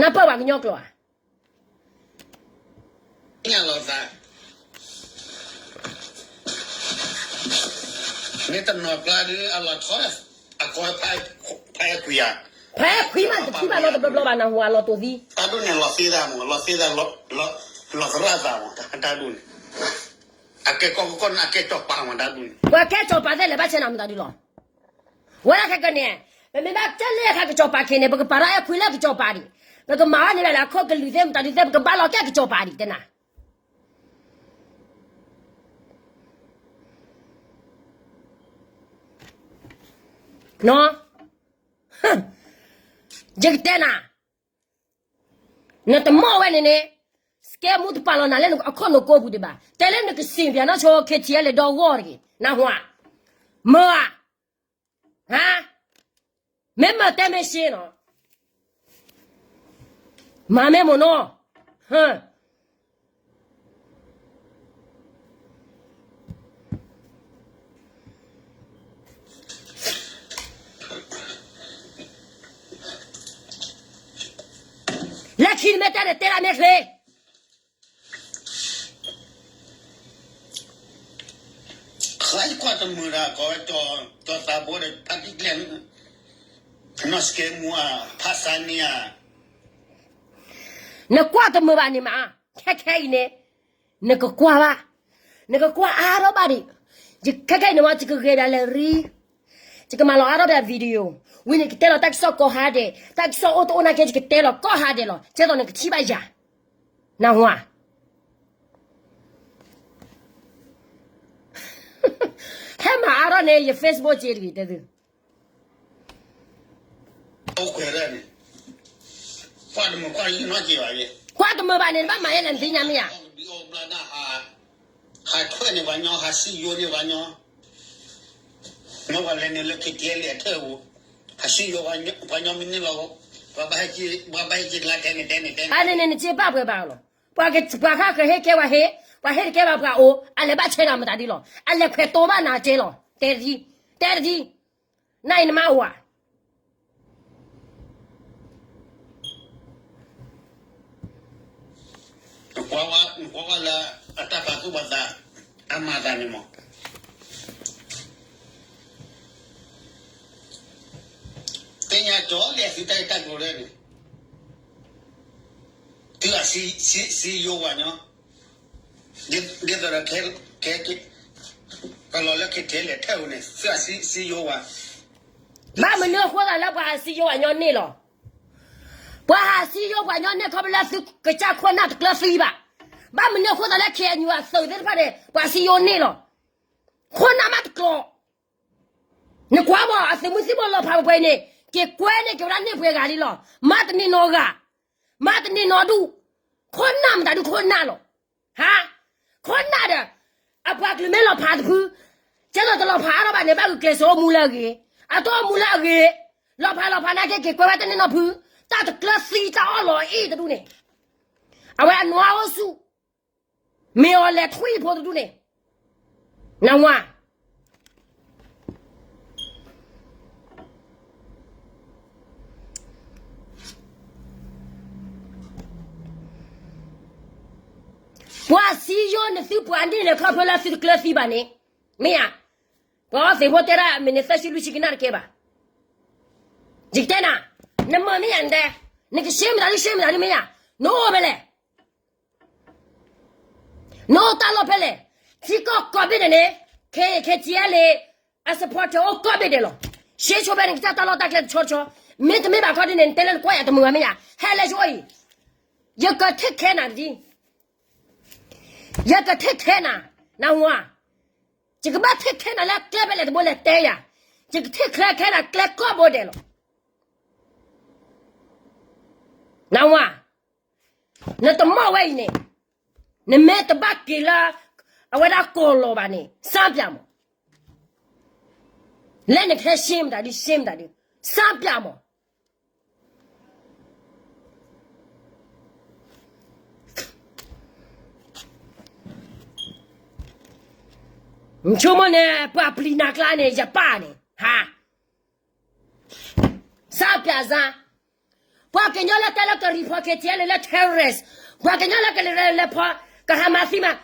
နၢ်ပၢၢ်ပှၤကညီကျိာ်ဧါ. မ့ၢ်တနီၤကျါဒီး အလီၤထီၣ်, အကီဖးခွံဧါ, ဖးခွံမး တထံၣ်ဘၣ်နီတဘျီဘျီဘၣ် နၢ်ဟူဧါ လီၤတိာ်သံ, တၢ်ဒိၣ်န့ၣ်လီၤသ့သးမး လီၤသ့သး, လီၤသရၣ်သးမး တၢ်ဒိၣ်န့ၣ်, အကဲကီၢ်ကီၢ်န့ၣ် အကဲစီၤပၤမး တၢ်ဒိၣ်န့ၣ်, ပှၤကဲစီၤပၤသ့ၣ်လဲၤဘၣ်ဆဲနၤမတၤဒုလီၤ. ဝဲဒၣ်ခဲကနံၣ်, ပမ့ၢ်ဘၣ်ကဲလၢခါကစီၤပၤခဲန့ၣ် ပကပာ်ထီၣ်အဲၣ်ခွံလၢကစီၤပၤဒံး, ပကမၤအီၣ်န့ၢ်ဘၣ်လၢအခိၣ်ကလုာ်သ့ၣ်မတၤဒုသ့ၣ် ပကဘၣ်လီၤကဲကစီၤပၤဒံး တဲနၤ ယကတဲနၤ, နတမီၢ်ဝဲန့ၣ်န့ၣ်, စကဲမူတပာ်လီၤနၤလၢအခိၣ်နူာ်ကိးပူၤဒံးဘၣ်, တဲလၢနကစံးပၠးနီၢ်ဆိခဲထံအလဲၤဒီဂီၢ်တဂ့ၤ, နၢ်ဟူဧါ, မၢဧါ, ဟါ, မ့ၢ်မၢတဲမ့ၢ်ရှ့နီၤ, မၤမ့ၢ်မ့ၢ်နီၤ, လၢခံနမ့ၢ်တဲန့ၣ် တဲဒၣ်မ့ၢ်ချ့, ဃါယကွၢ်တမုာ်ဒီး ကီၢ်ဝဲ ကၠီသးဘိဒီး ဖါတံၢ်ကျဲ, နီၢ်စကဲမူဧါ, ဖါစါန့ၣ်ဧါ, နကွၢ်တမုာ်ဘၣ်န့ၣ်မး, ခဲခဲအံၤန့ၣ်, နကကွၢ်ဘၣ်, နကကွၢ်အါထီၣ်ဘၣ်ဒံး, ခဲခဲအံၤန့ၣ်ဝဲ ယကဂဲၤဒၣ်လဲာ်ရံ ယကမၤလီၤအါထီၣ်ဒီး video, ဝံၤန့ၣ် ယကတဲလီၤတၢ်ကစီၣ်ကိးဟါဒဲး, တၢ်ကစီၣ်အိၣ်တအိၣ်နာ်က့ ယကတဲလီၤကိးဟါဒဲးလီၤ, ကဲသိးနကထံၣ်ဘၣ်ယၤ, နၢ်ဟူဧါ, န့ၣ် ယ Facebook စ့တဂ့ၤ တဲသု, ကွၢ်တမုာ်ဘၣ်န့ၣ် နဘၣ်မၤယဲလၢနသ့ၣ်ညါမ့ၢ်ဧါ. ဟးထွဲန့ၢ်ပှၤညီ, ဟးစံယိၤန့ၢ်ပှၤညီ, မ့ၢ်ပှၤလဲၤနုာ်လၢ KTLA အထၢၣ်ပူၤ, ဟးစံယိၤပှၤညီမ့ၢ်န့ၢ်လီၤ, ပှၤဘၣ်ဟဲက့ၤ, ပှၤဘၣ်ဟဲက့ၤကျါတဲန့ၣ်တဲန့ၣ်တဲန့ၣ် အန့ၣ်န့ၣ် နစ့ဘၣ်ပှဲၤဘၣ်လီၤ. ပှၤက, ပှၤဃၣ်ဃၢၤဟ့ၣ်ကဲပှၤဟ့ၣ်, ပှၤဟ့ၣ်တကဲဘၣ်ပှၤအိၣ်, အလဲၤဘၣ်ဆဲးဒီးမတၤဒ်လီၤ. အလဲၤခွဲးတိဘၣ်နၤကဲလီၤ. တဲတဒ်, တဲတဒ်, နအံၤနမါအိၣ်ဧါ. နကွၢ်ဝဲလၢအတၢ်ပာ်သူၣ်ပာ်သး အမၤသးန့ၣ်မး, သ့ၣ်ညါကၠီလၢသုတၢ်ဂ့ၢ်တၢ်ကျိၤလၢန့ၣ်, သုအစံယိၤပှၤညီ, ဒ်သိးဒီး ကလီၤလၢ KTLA အထၢၣ်ပူၤန့ၣ် သုအစံယိၤပှၤ, ဘၣ်မနုၤအဃိသးလၢပှၤဟးစံယိၤပှၤညီန့ၢ်လီၤ. ပှၤဟးစံယိၤပှၤညီန့ၢ်ခီဖျိလၢသုကစၢ်ခိၣ်နၢ်တကျၢၤသံဘၣ်. ဘၣ်မနုၤအဃိသးလၢ KNU အသုးသ့ၣ်တဖၣ်န့ၣ် ပှၤစံယိၤန့ၢ်လီၤ. ခိၣ်နၢ်မးတကျိၤ, နကွၢ်မး အသုးမုၢ်သံၣ်ဘိလီၤဖးပှဲၤပှဲၤအံၤန့ၣ် က့ၤကွဲန့ၢ်က့ၤဝဲဒၣ်န့ၢ်ပှဲၤဂၤလံလီၤ. မၤတန့ၢ်နီတဂၤ, မၤတန့ၢ်နီဒူၣ်, ခိၣ်နၢ်မတၤဒုးခိၣ်နၢ်လီၤ. ဟါ, ခိၣ်နၢ်ဒီး အပှၤကလုာ်မ့ၢ်လီၤဖးတဖု, ကဲသိးတလီၤဖးအါထီၣ်ဘၣ်န့ၣ် ဘၣ်ဂုာ်ကျဲးစၢးအိၣ်မူလၢအဂ့ၤ, အတအိၣ်မူလၢအဂ့ၤ, လီၤဖးလီၤဖးနာ်က့ က့ၤကွဲဝဲတန့ၢ်နီတဖု, တၢ်တကျၢၤသံတၢ်အီၣ်လီၤအ့ၣ်တဒူၣ်န့ၣ်, အဝဲအနွါအိၣ်ဆူၣ် မ့ၢ်အီၤလဲၤထွံၣ်ဖိတဒူၣ်န့ၣ်, နဝါ ပှၤစံယိၤန့ၢ်သုပှၤန့ၢ်န့ၣ် ခီဖျိလၢသုတကျၢၤသံဘၣ်န့ၣ်, မ့ၢ်ဧါ, ပှၤအီသံးဖိတဲဒၣ်မ့ၢ်န့ၣ် သၢဆံလွံၢ်ဆံကနၣ်တကဲဘၣ်. ယကတဲနၤ, နမၤမ့ၢ်ဧါ နတဲ, နကရှဲမတၤဒုရှဲမတၤဒုမ့ၢ်ဧါ, နအိၣ်ဖဲလဲၣ် နအိၣ်တၢ်လီၢ်ဖဲလဲၣ်, ထံကီၢ်ကိးဘ့ၣ်ဒဲးန့ၣ်, ခဲ, KTLA အ supporter အိၣ်ကိးဘ့ၣ်ဒဲးလီၤ. ရှဲဆိဖဲန့ၣ် ကစၢ်တၢ်လီၢ်တၢ်ကျဲတဆီတဆီ, မ့တမ့ၢ်ဘၣ်ခီဒ်န့ၣ် နတဲလၢနကွၢ်ယၤတမုာ်ဘၣ်မ့ၢ်ဧါ, ဟဲလၢယအိၣ်အံၤ, ယက take care နၤတဒ်, ယက take care နၤ, နဝါ, ယကဘၣ်ထဲခဲနၤလၢကျဲဖဲလဲၣ်တဘိလဲၣ်တဲယၤ, ယကထဲချၢခဲနၤကျဲကိးဘိဒဲးလီၤ. နဝါ, နတမီၢ်ဝဲအံၤန့ၣ်, နမ့ၢ်တဘၣ်က့ၤလၢ အဝဲဒၣ်ကီၢ်လီၤဘၣ်န့ၣ် စၢ်ပၠးမး, လၢနကဟဲရှဲမတၤဒုရှဲမတၤဒု, စၢ်ပၠးမး. နဆိကမိၣ်န့ၣ် ပှၤပျံၤနၤကျါန့ၣ် ယပၢ်န့ၣ်, ဟါ, စၢ်ပၠးစၢ်, ပှၤကညီလၢတဲလၢကreport KTLAလၢ terrorist, ပှၤကညီလၢကလဲၤလဲၤဖီကဟးမၤသံမး,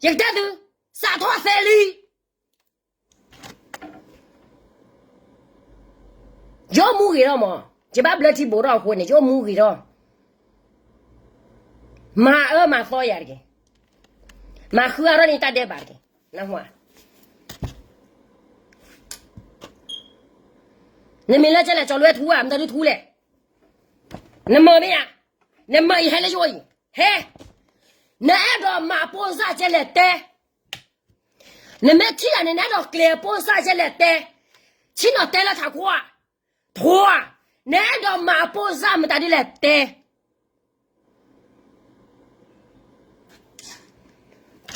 ယကတဲသု, စးထီၣ်သဲလံ ယအိၣ်မူဂ့ၤထီၣ်မး, ယဘၣ်ဘျၢထံဘိးထီၣ်အဃိန့ၣ် ယအိၣ်မူဂ့ၤထီၣ်, မၤအၢမၤသီယၤတက့ၢ်, မၤဃုအါထီၣ်န့ၢ်တၢ်ဒဲးဘးတက့ၢ်, နဝါ, နမ့ၢ်လၢကလဲၤကၠီၤလွဲထူဧါ မတၤဒုထူလဲၣ်, နမၤမ့ၢ်ဧါ, နမၤအံၤဟဲလၢယအိၣ်အံၤ, ဟဲ, နအဲၣ်ဒိးမၤအပိၢ်စၢ်ကဲလဲၣ်တဲ နမ့ၢ်ထံၣ်ယၤန့ၣ် နအဲၣ်ဒိးကျဲၤအပိၢ်စၢ်ကဲလဲၣ်တဲ, ဆ့ၣ်နီၤတဲလၢထးခိၣ်ဧါ, ထိဧါ, နအဲၣ်ဒိးမၤအပိၢ်စၢ်မတၤဒ်လဲၣ်တဲ,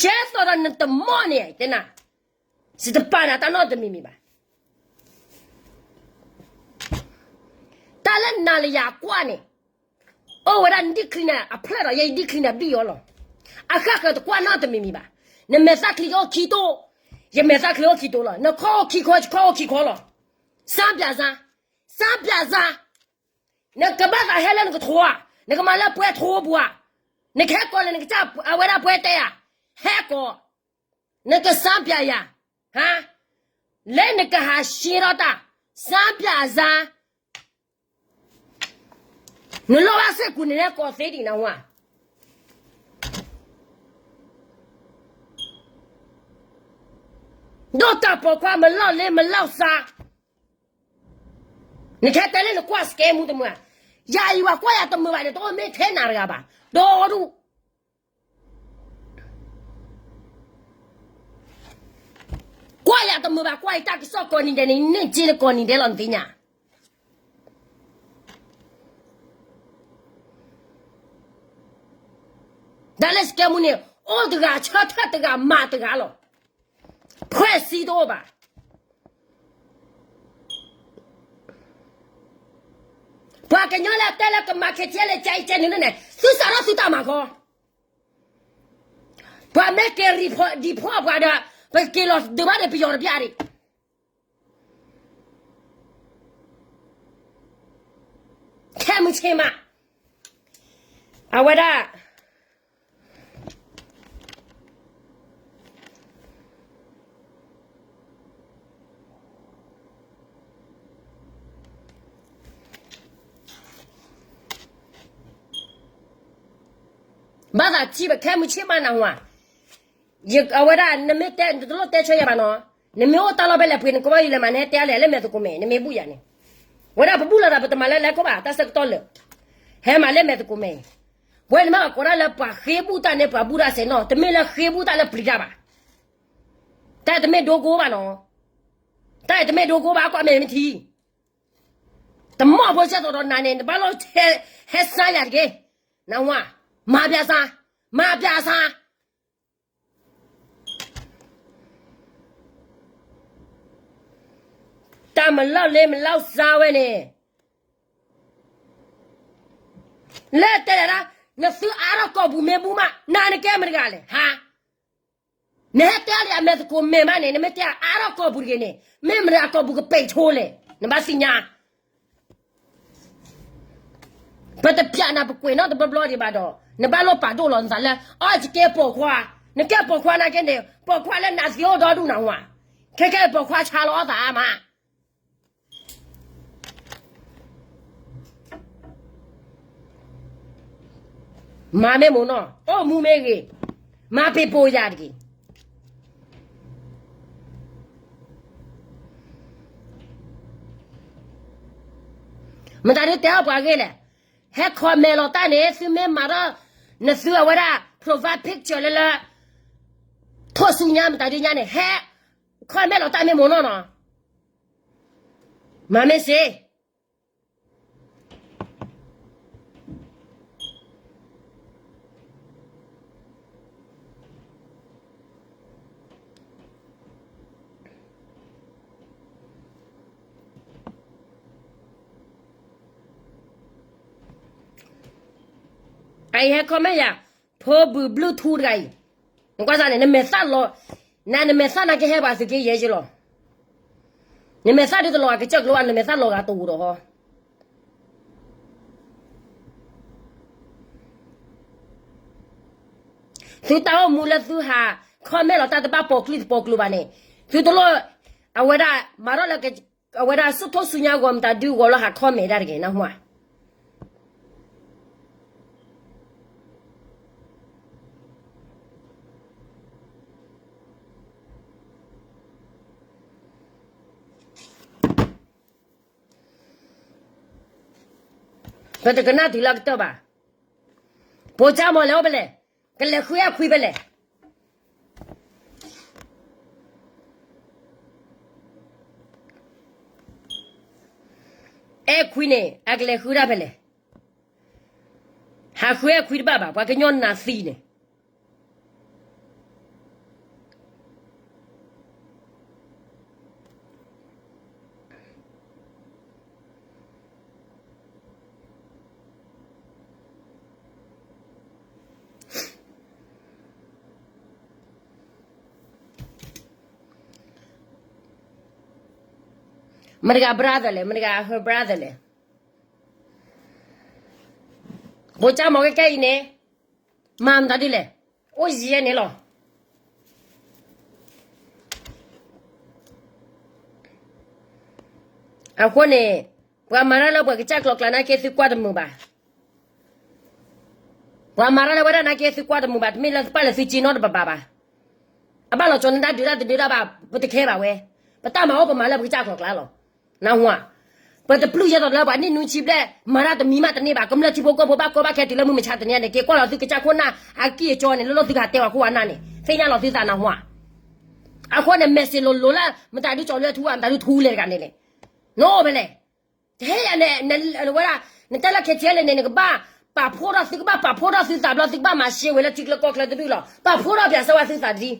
ကဲသိးဒီးနတမီၢ်န့ၣ် တဲနၤ, စတပာ်နၤတၢ်နီတမံၤမံၤဘၣ်. တၢ်လၢနၤလၢယၤကွၢ်န့ၣ်, အိၣ်ဝဲဒၣ်နဒံၣ်ချံန့ၣ် အဖျၢၣ်ဒီးယဲယဒံၣ်ချံန့ၣ်ဘံၣ်အီၤလီၤ. အဃၣ်ဃၢၤတကွၢ်နီတမံၤမံၤဘၣ်. နမဲာ်သၣ်ချံကအိၣ်ခံတိၢ်, ယမဲာ်သၣ်ချံအိၣ်ခံတိၢ်လီၤ. နခီၣ်အိၣ်ခံခီ, ယခီၣ်အိၣ်ခံခီလီၤ. စၢ်ပၠးစၢ်, စၢ်ပၠးစၢ်, နကဘၣ်သးဟဲလၢနကထိဧါ, နကမၤလၢပှဲၤထိပူၤဧါ, နကဟဲကိးလၢနကစၢ်အဝဲဒၣ်ပှဲၤတဲဧါ, ဟဲကိး နကစၢ်ပၠးယၤ, ဟါ, လၢနကဟးရှဲထီၣ်တၢ်, စၢ်ပၠးစၢ်, နလိၣ်ဘၣ်စ့ၢ်ကီးန့ၣ် နကိးသ့ဒံးနဝါ, ဒိၣ်တၢ်ပိာ်ခွါမၤလီၢ်လ့မၤလီၢ်စါ, နကဟဲတဲလၢနကွၢ်စကဲမူတမုာ်ဧါ, ယၤအံၤဝဲကွၢ်ယၤတမုာ်ဘၣ်န့ၣ် တအိၣ်မ့ၢ်ထဲနၤတဂၤဘၣ်, ဒီဒူၣ် ကွၢ်ယၤ တမုာ်ဘၣ်ကွၢ်အံၤတၢ်ကစီၣ်ကိးနံၤဒဲးန့ၣ် န့ၢ်က့ၤနကိးနံၤဒဲးလီၤနသ့ၣ်ညါ တၢ်လၢစကဲမူန့ၣ် အိၣ်တဂၤဆၢထၢၣ်တဂၤမၤတဂၤလီၤ. ဖှဲးစံတအိၣ်ဘၣ်. ပှၤကညီလၢတဲလၢကမၤခဲထဲလၢကဲအံၤကဲနုၤန့ၣ် သုစးထီၣ်သုတၢ်မၤခီ ပှၤမ့ၢ်က့ၤ report ဒံးဖီၣ်ပှၤဒီး ပက့ၤလီၤဒုးဘၣ်ဒီးပယီၤတပျၢ်ဒံး ခဲမုၢ်ဆ့ၣ်မး အဝဲဒၣ် ဘၣ်သးထံၣ်ပခဲမုၢ်ဆ့ၣ်မးနဟူဧါ. အဝဲဒၣ် နမ့ၢ်တဲ နတလိၣ်တဲဆၢယၤဘၣ်နီၤ, နမ့ၢ်အိၣ်တၢ်လီၢ်ဖဲလဲၣ်ပှ့ၤ နကဘၣ်ယံၤလဲၤမၤ နဟဲတဲလဲၣ် လၢမဲာ်သကိးမဲာ် နမ့ၢ်ဘူၣ်ယၤန့ၣ်, ဝဲဒၣ်ပဘူၣ်လိာ်သး ပတမၤလၢလဲၤခိၣ်ဘၣ် တၢ်ဆၢကတီၢ်လၢာ်, ဟဲမၤလၢမဲာ်သကိးမဲာ်, ပဝဲန့ၣ်မ့ၢ်အကိးတၢ်လၢပှၤဃ့ဘူၣ်တၢ်န့ၣ် ပှၤဘူၣ်တၢ်စဲးနီၣ် တမ့ၢ်လၢဃ့ဘူၣ်တၢ်လၢပျံၤတၢ်ဘၣ်, တၢ်တမ့ၢ်ဒိကိဘၣ်နီၤ, တၢ်တမ့ၢ်ဒိကိဘၣ် ကွၢ်မဲာ်မ့ၢ်ထံ တမီၢ်ဖိဆဲးသိးဒီးနၤန့ၣ် နဘၣ်လိၣ်ဟဲစါယၤတက့ၢ်, နဝၤ, မၤပျးစါ, မၤပျးစါ, တၢ်မၤလီၢ်လ့မၤလီၢ်စါဝဲန့ၣ်, လၢတဲဒၣ်, နသုအါထီၣ်ကိာ်ပူၤမ့ၢ်ဘူၣ်မး နၤနကဲမတၤတဂၤလဲၣ် ဟါ နဟဲတဲအီၤလံအမဲာ်သကိးမဲာ်မးန့ၣ် နမ့ၢ်တဲအါထီၣ်ကိာ်ပူၤတဂ့ၤန့ၣ် မ့ၢ်မတၤကိာ်ပူၤကပဲာ်ဆိလဲၣ် နဘၣ်သ့ၣ်ညါ ပတပျးနၤပကွဲးနီၣ်တဘျီဘျီဒံးဘၣ်ဒီး နဘၣ်လိၣ်ပာ်ဒိၣ်လီၤနသးလၢ အီၣ်ယကဲပိာ်ခွါ, နကဲပိာ်ခွါနာ်က့န့ၣ် ပိာ်ခွါလၢနၤသံအိၣ်ဒီဒူၣ်နဟူဧါ, ခဲကဲပိာ်ခွါဆါလီၤအီၣ်သးအါမး မၤမ့ၢ်မ့ၢ်နီၢ် အိၣ်မူမ့ၢ်ဂ့ၤ, မၤပ့ၤပိာ်ယၤတက့ၢ်. မတၤဒုးတဲအီၣ်ပှၤဂ့ၢ်လဲၣ်, ဟဲ comment လီၤတၢ်န့ၣ် သုမ့ၢ်မၤထီၣ် နသုအဝဲဒၣ် provide picture လၢလၢ ထိၣ်ဆူညါမတၤဒုးညါန့ၣ် ဟဲ comment လီၤတၢ်မ့ၢ်မ့ၢ်နီၢ်နီၢ်, မၤမ့ၢ်စ့ အအံၤဟဲ comment ယၤ, ဖိဘုးဘျုးထူတဂၤအံၤ, နကွၢ်စၢ်န့ၣ် နမဲာ်သၣ်လီၤ, န နမဲာ်သၣ်နာ်က့ဟဲပှၤသုးက့ယဲယလီၤ, နမဲာ်သၣ်ဒုးတလီၤဂာ်ကစၢၢ်ကျိဘၣ် နမဲာ်သၣ်လီၤဂာ်တအိၣ်ဒီးဟီ သုတၢ်အိၣ်မူလၢသုဟး comment လီၤတၢ်တဘၣ်ပိာ်ကျိတပိာ်ကျိဘၣ်န့ၣ်, သုတလိၣ် အဝဲဒၣ်မၤထီၣ်လၢ အဝဲဒၣ်စူၣ်ထိၣ်ဆူညါဂီၤမတၤဒုးဂီၤလီၤဟး comment ဒၣ်တဂ့ၤ နဟူဧါ ပတကနၣ်တုၤလၢအကတၢၢ်ဘၣ်. ပိကၠၢ်မီၤလဲၤအိၣ်ဖဲလဲၣ်, ကလဲၤဃုအဲၣ်ခွံဖဲလဲၣ်. အဲၣ်ခွံန့ၣ် အကလဲၤဃုဒၣ်ဖဲလဲၣ်. ဟးဃုအဲၣ်ခွံတဘၣ်ဘၣ် ပှၤကညီနးသံန့ၣ် မတၤတဂၤ brother လဲၣ်, မတၤတဂၤ her brother လဲၣ်. ပိကၠၢ်မီၤကဲကဲအံၤန့ၣ် မၤမတၤဒ်လဲၣ်, အိၣ်ယဲန့ၣ်လီၤ. အဃိန့ၣ် ပှၤမၤတၢ်လၢပှၤကစၢ်ကျိၤကျါနာ်က့သုကွၢ်တမုာ်ဘၣ်. ပှၤမၤတၢ်လၢဝဲဒၣ်နာ်က့ သုကွၢ်တမုာ်ဘၣ်, တမ့ၢ်လၢပာ်လၢသုစ့နီတဘးဘၣ်ဘၣ်. အဘၣ်လီၤကၠီၤနတၢ်ဒုးတၢ်တဒုးတၢ်ဘၣ်, ပတခဲဘၣ်ဝဲ, ပတၢ်မၤအိၣ်ပမၤလၢပကစၢ်ကျိၤကျါလီၤ. နၢ်ဟူဧါ, ပတပျုၢ်ယဲသိးလၢပှၤနံၣ်နွံဆံဘျဲၣ် မၤတၢ်တမံၤမးတန့ၢ်ဘၣ်, ကမျၢၢ်ထံဖိကီၢ်ဖိဘၣ်ကီဘၣ်ခဲတုၤလၢမုၢ်မဆါတနံၤန့ၣ် က့ၤကွၢ်လီၤသုကစၢ်ခိၣ်နၢ်အကံၢ်အကီန့ၣ် လၢလီၢ်သုကဟးတဲဝဲခိၣ်ဝဲနၢ်န့ၣ် သ့ၣ်ညါလီၤသုသးနၢ်ဟူဧါ. အဃိန့ၣ် message လိၤလိၤလၢ မတၤဒုကၠီၤလၢထူဧါ, မတၤဒုထူလဲၣ်တဂၤန့ၣ်လဲၣ်. နအိၣ်ဖဲလဲၣ်. တဟဲယၤန့ၣ် နဝဲဒၣ် နတဲလၢ KTLA န့ၣ် နကဘၣ်ပာ်ဖှိၣ်ထီၣ်, သုကဘၣ်ပာ်ဖှိၣ်ထီၣ်သုသးဘျီ, သုကဘၣ်မၤရှဲဝဲလၢထံချၢကီၢ်ချၢတဒူၣ်လီၤ. ပာ်ဖှိၣ်ထီၣ်ပၠးစၢၤဝဲသုသးတဒံ.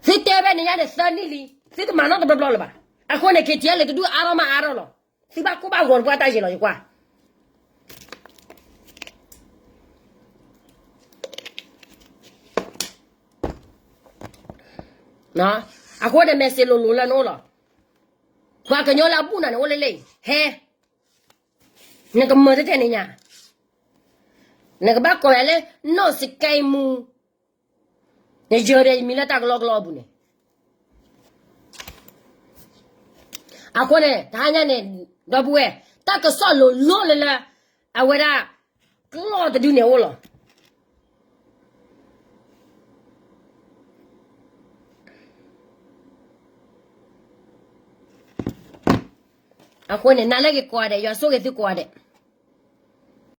သုတဲဖဲန့ၣ်ညါန့ၣ် သၢနံၣ်လံ, သုတမၤနီတဘျီဘျီလၢၤဘၣ်. အဃိန့ၣ် KTLA တဒူၣ်အါထီၣ်မးအါထီၣ်လီၤ. သုဘၣ်ကိၢ်ဘၣ်ဂီၤတပှၢ်တၢ်ယဲၢ်လီၤ ယကွၢ်. အဃိန့ၣ် message လိၤလိၤလၢနအိၣ်လီၤ. ပှၤကညီလၢအဘူၣ်နၤန့ၣ်အိၣ်လၢလဲၣ်, ဟဲ, နကမၤတတဲန့ၣ်ညါ, နကဘၣ်ကိးယၤလၢ နီၢ်စကဲမူ, နယၢၤဒီးယမံၤလၢတၢ်ကလီကလီအပူၤန့ၣ်. အဃိန့ၣ် တဟါညါန့ၣ် ဒီပုၢ်ဝဲၢ် တၢ်ကစီၣ်လိၤလိၤလၢလၢ အဝဲဒၣ် ကျီၢ်တဒုန့ၣ်အိၣ်လီၤ. အဃိန့ၣ် နၤလၢက့ၤကိးဂၤဒဲး, ယွၤဆိၣ်ဂ့ၤသုကိးဂၤဒဲး.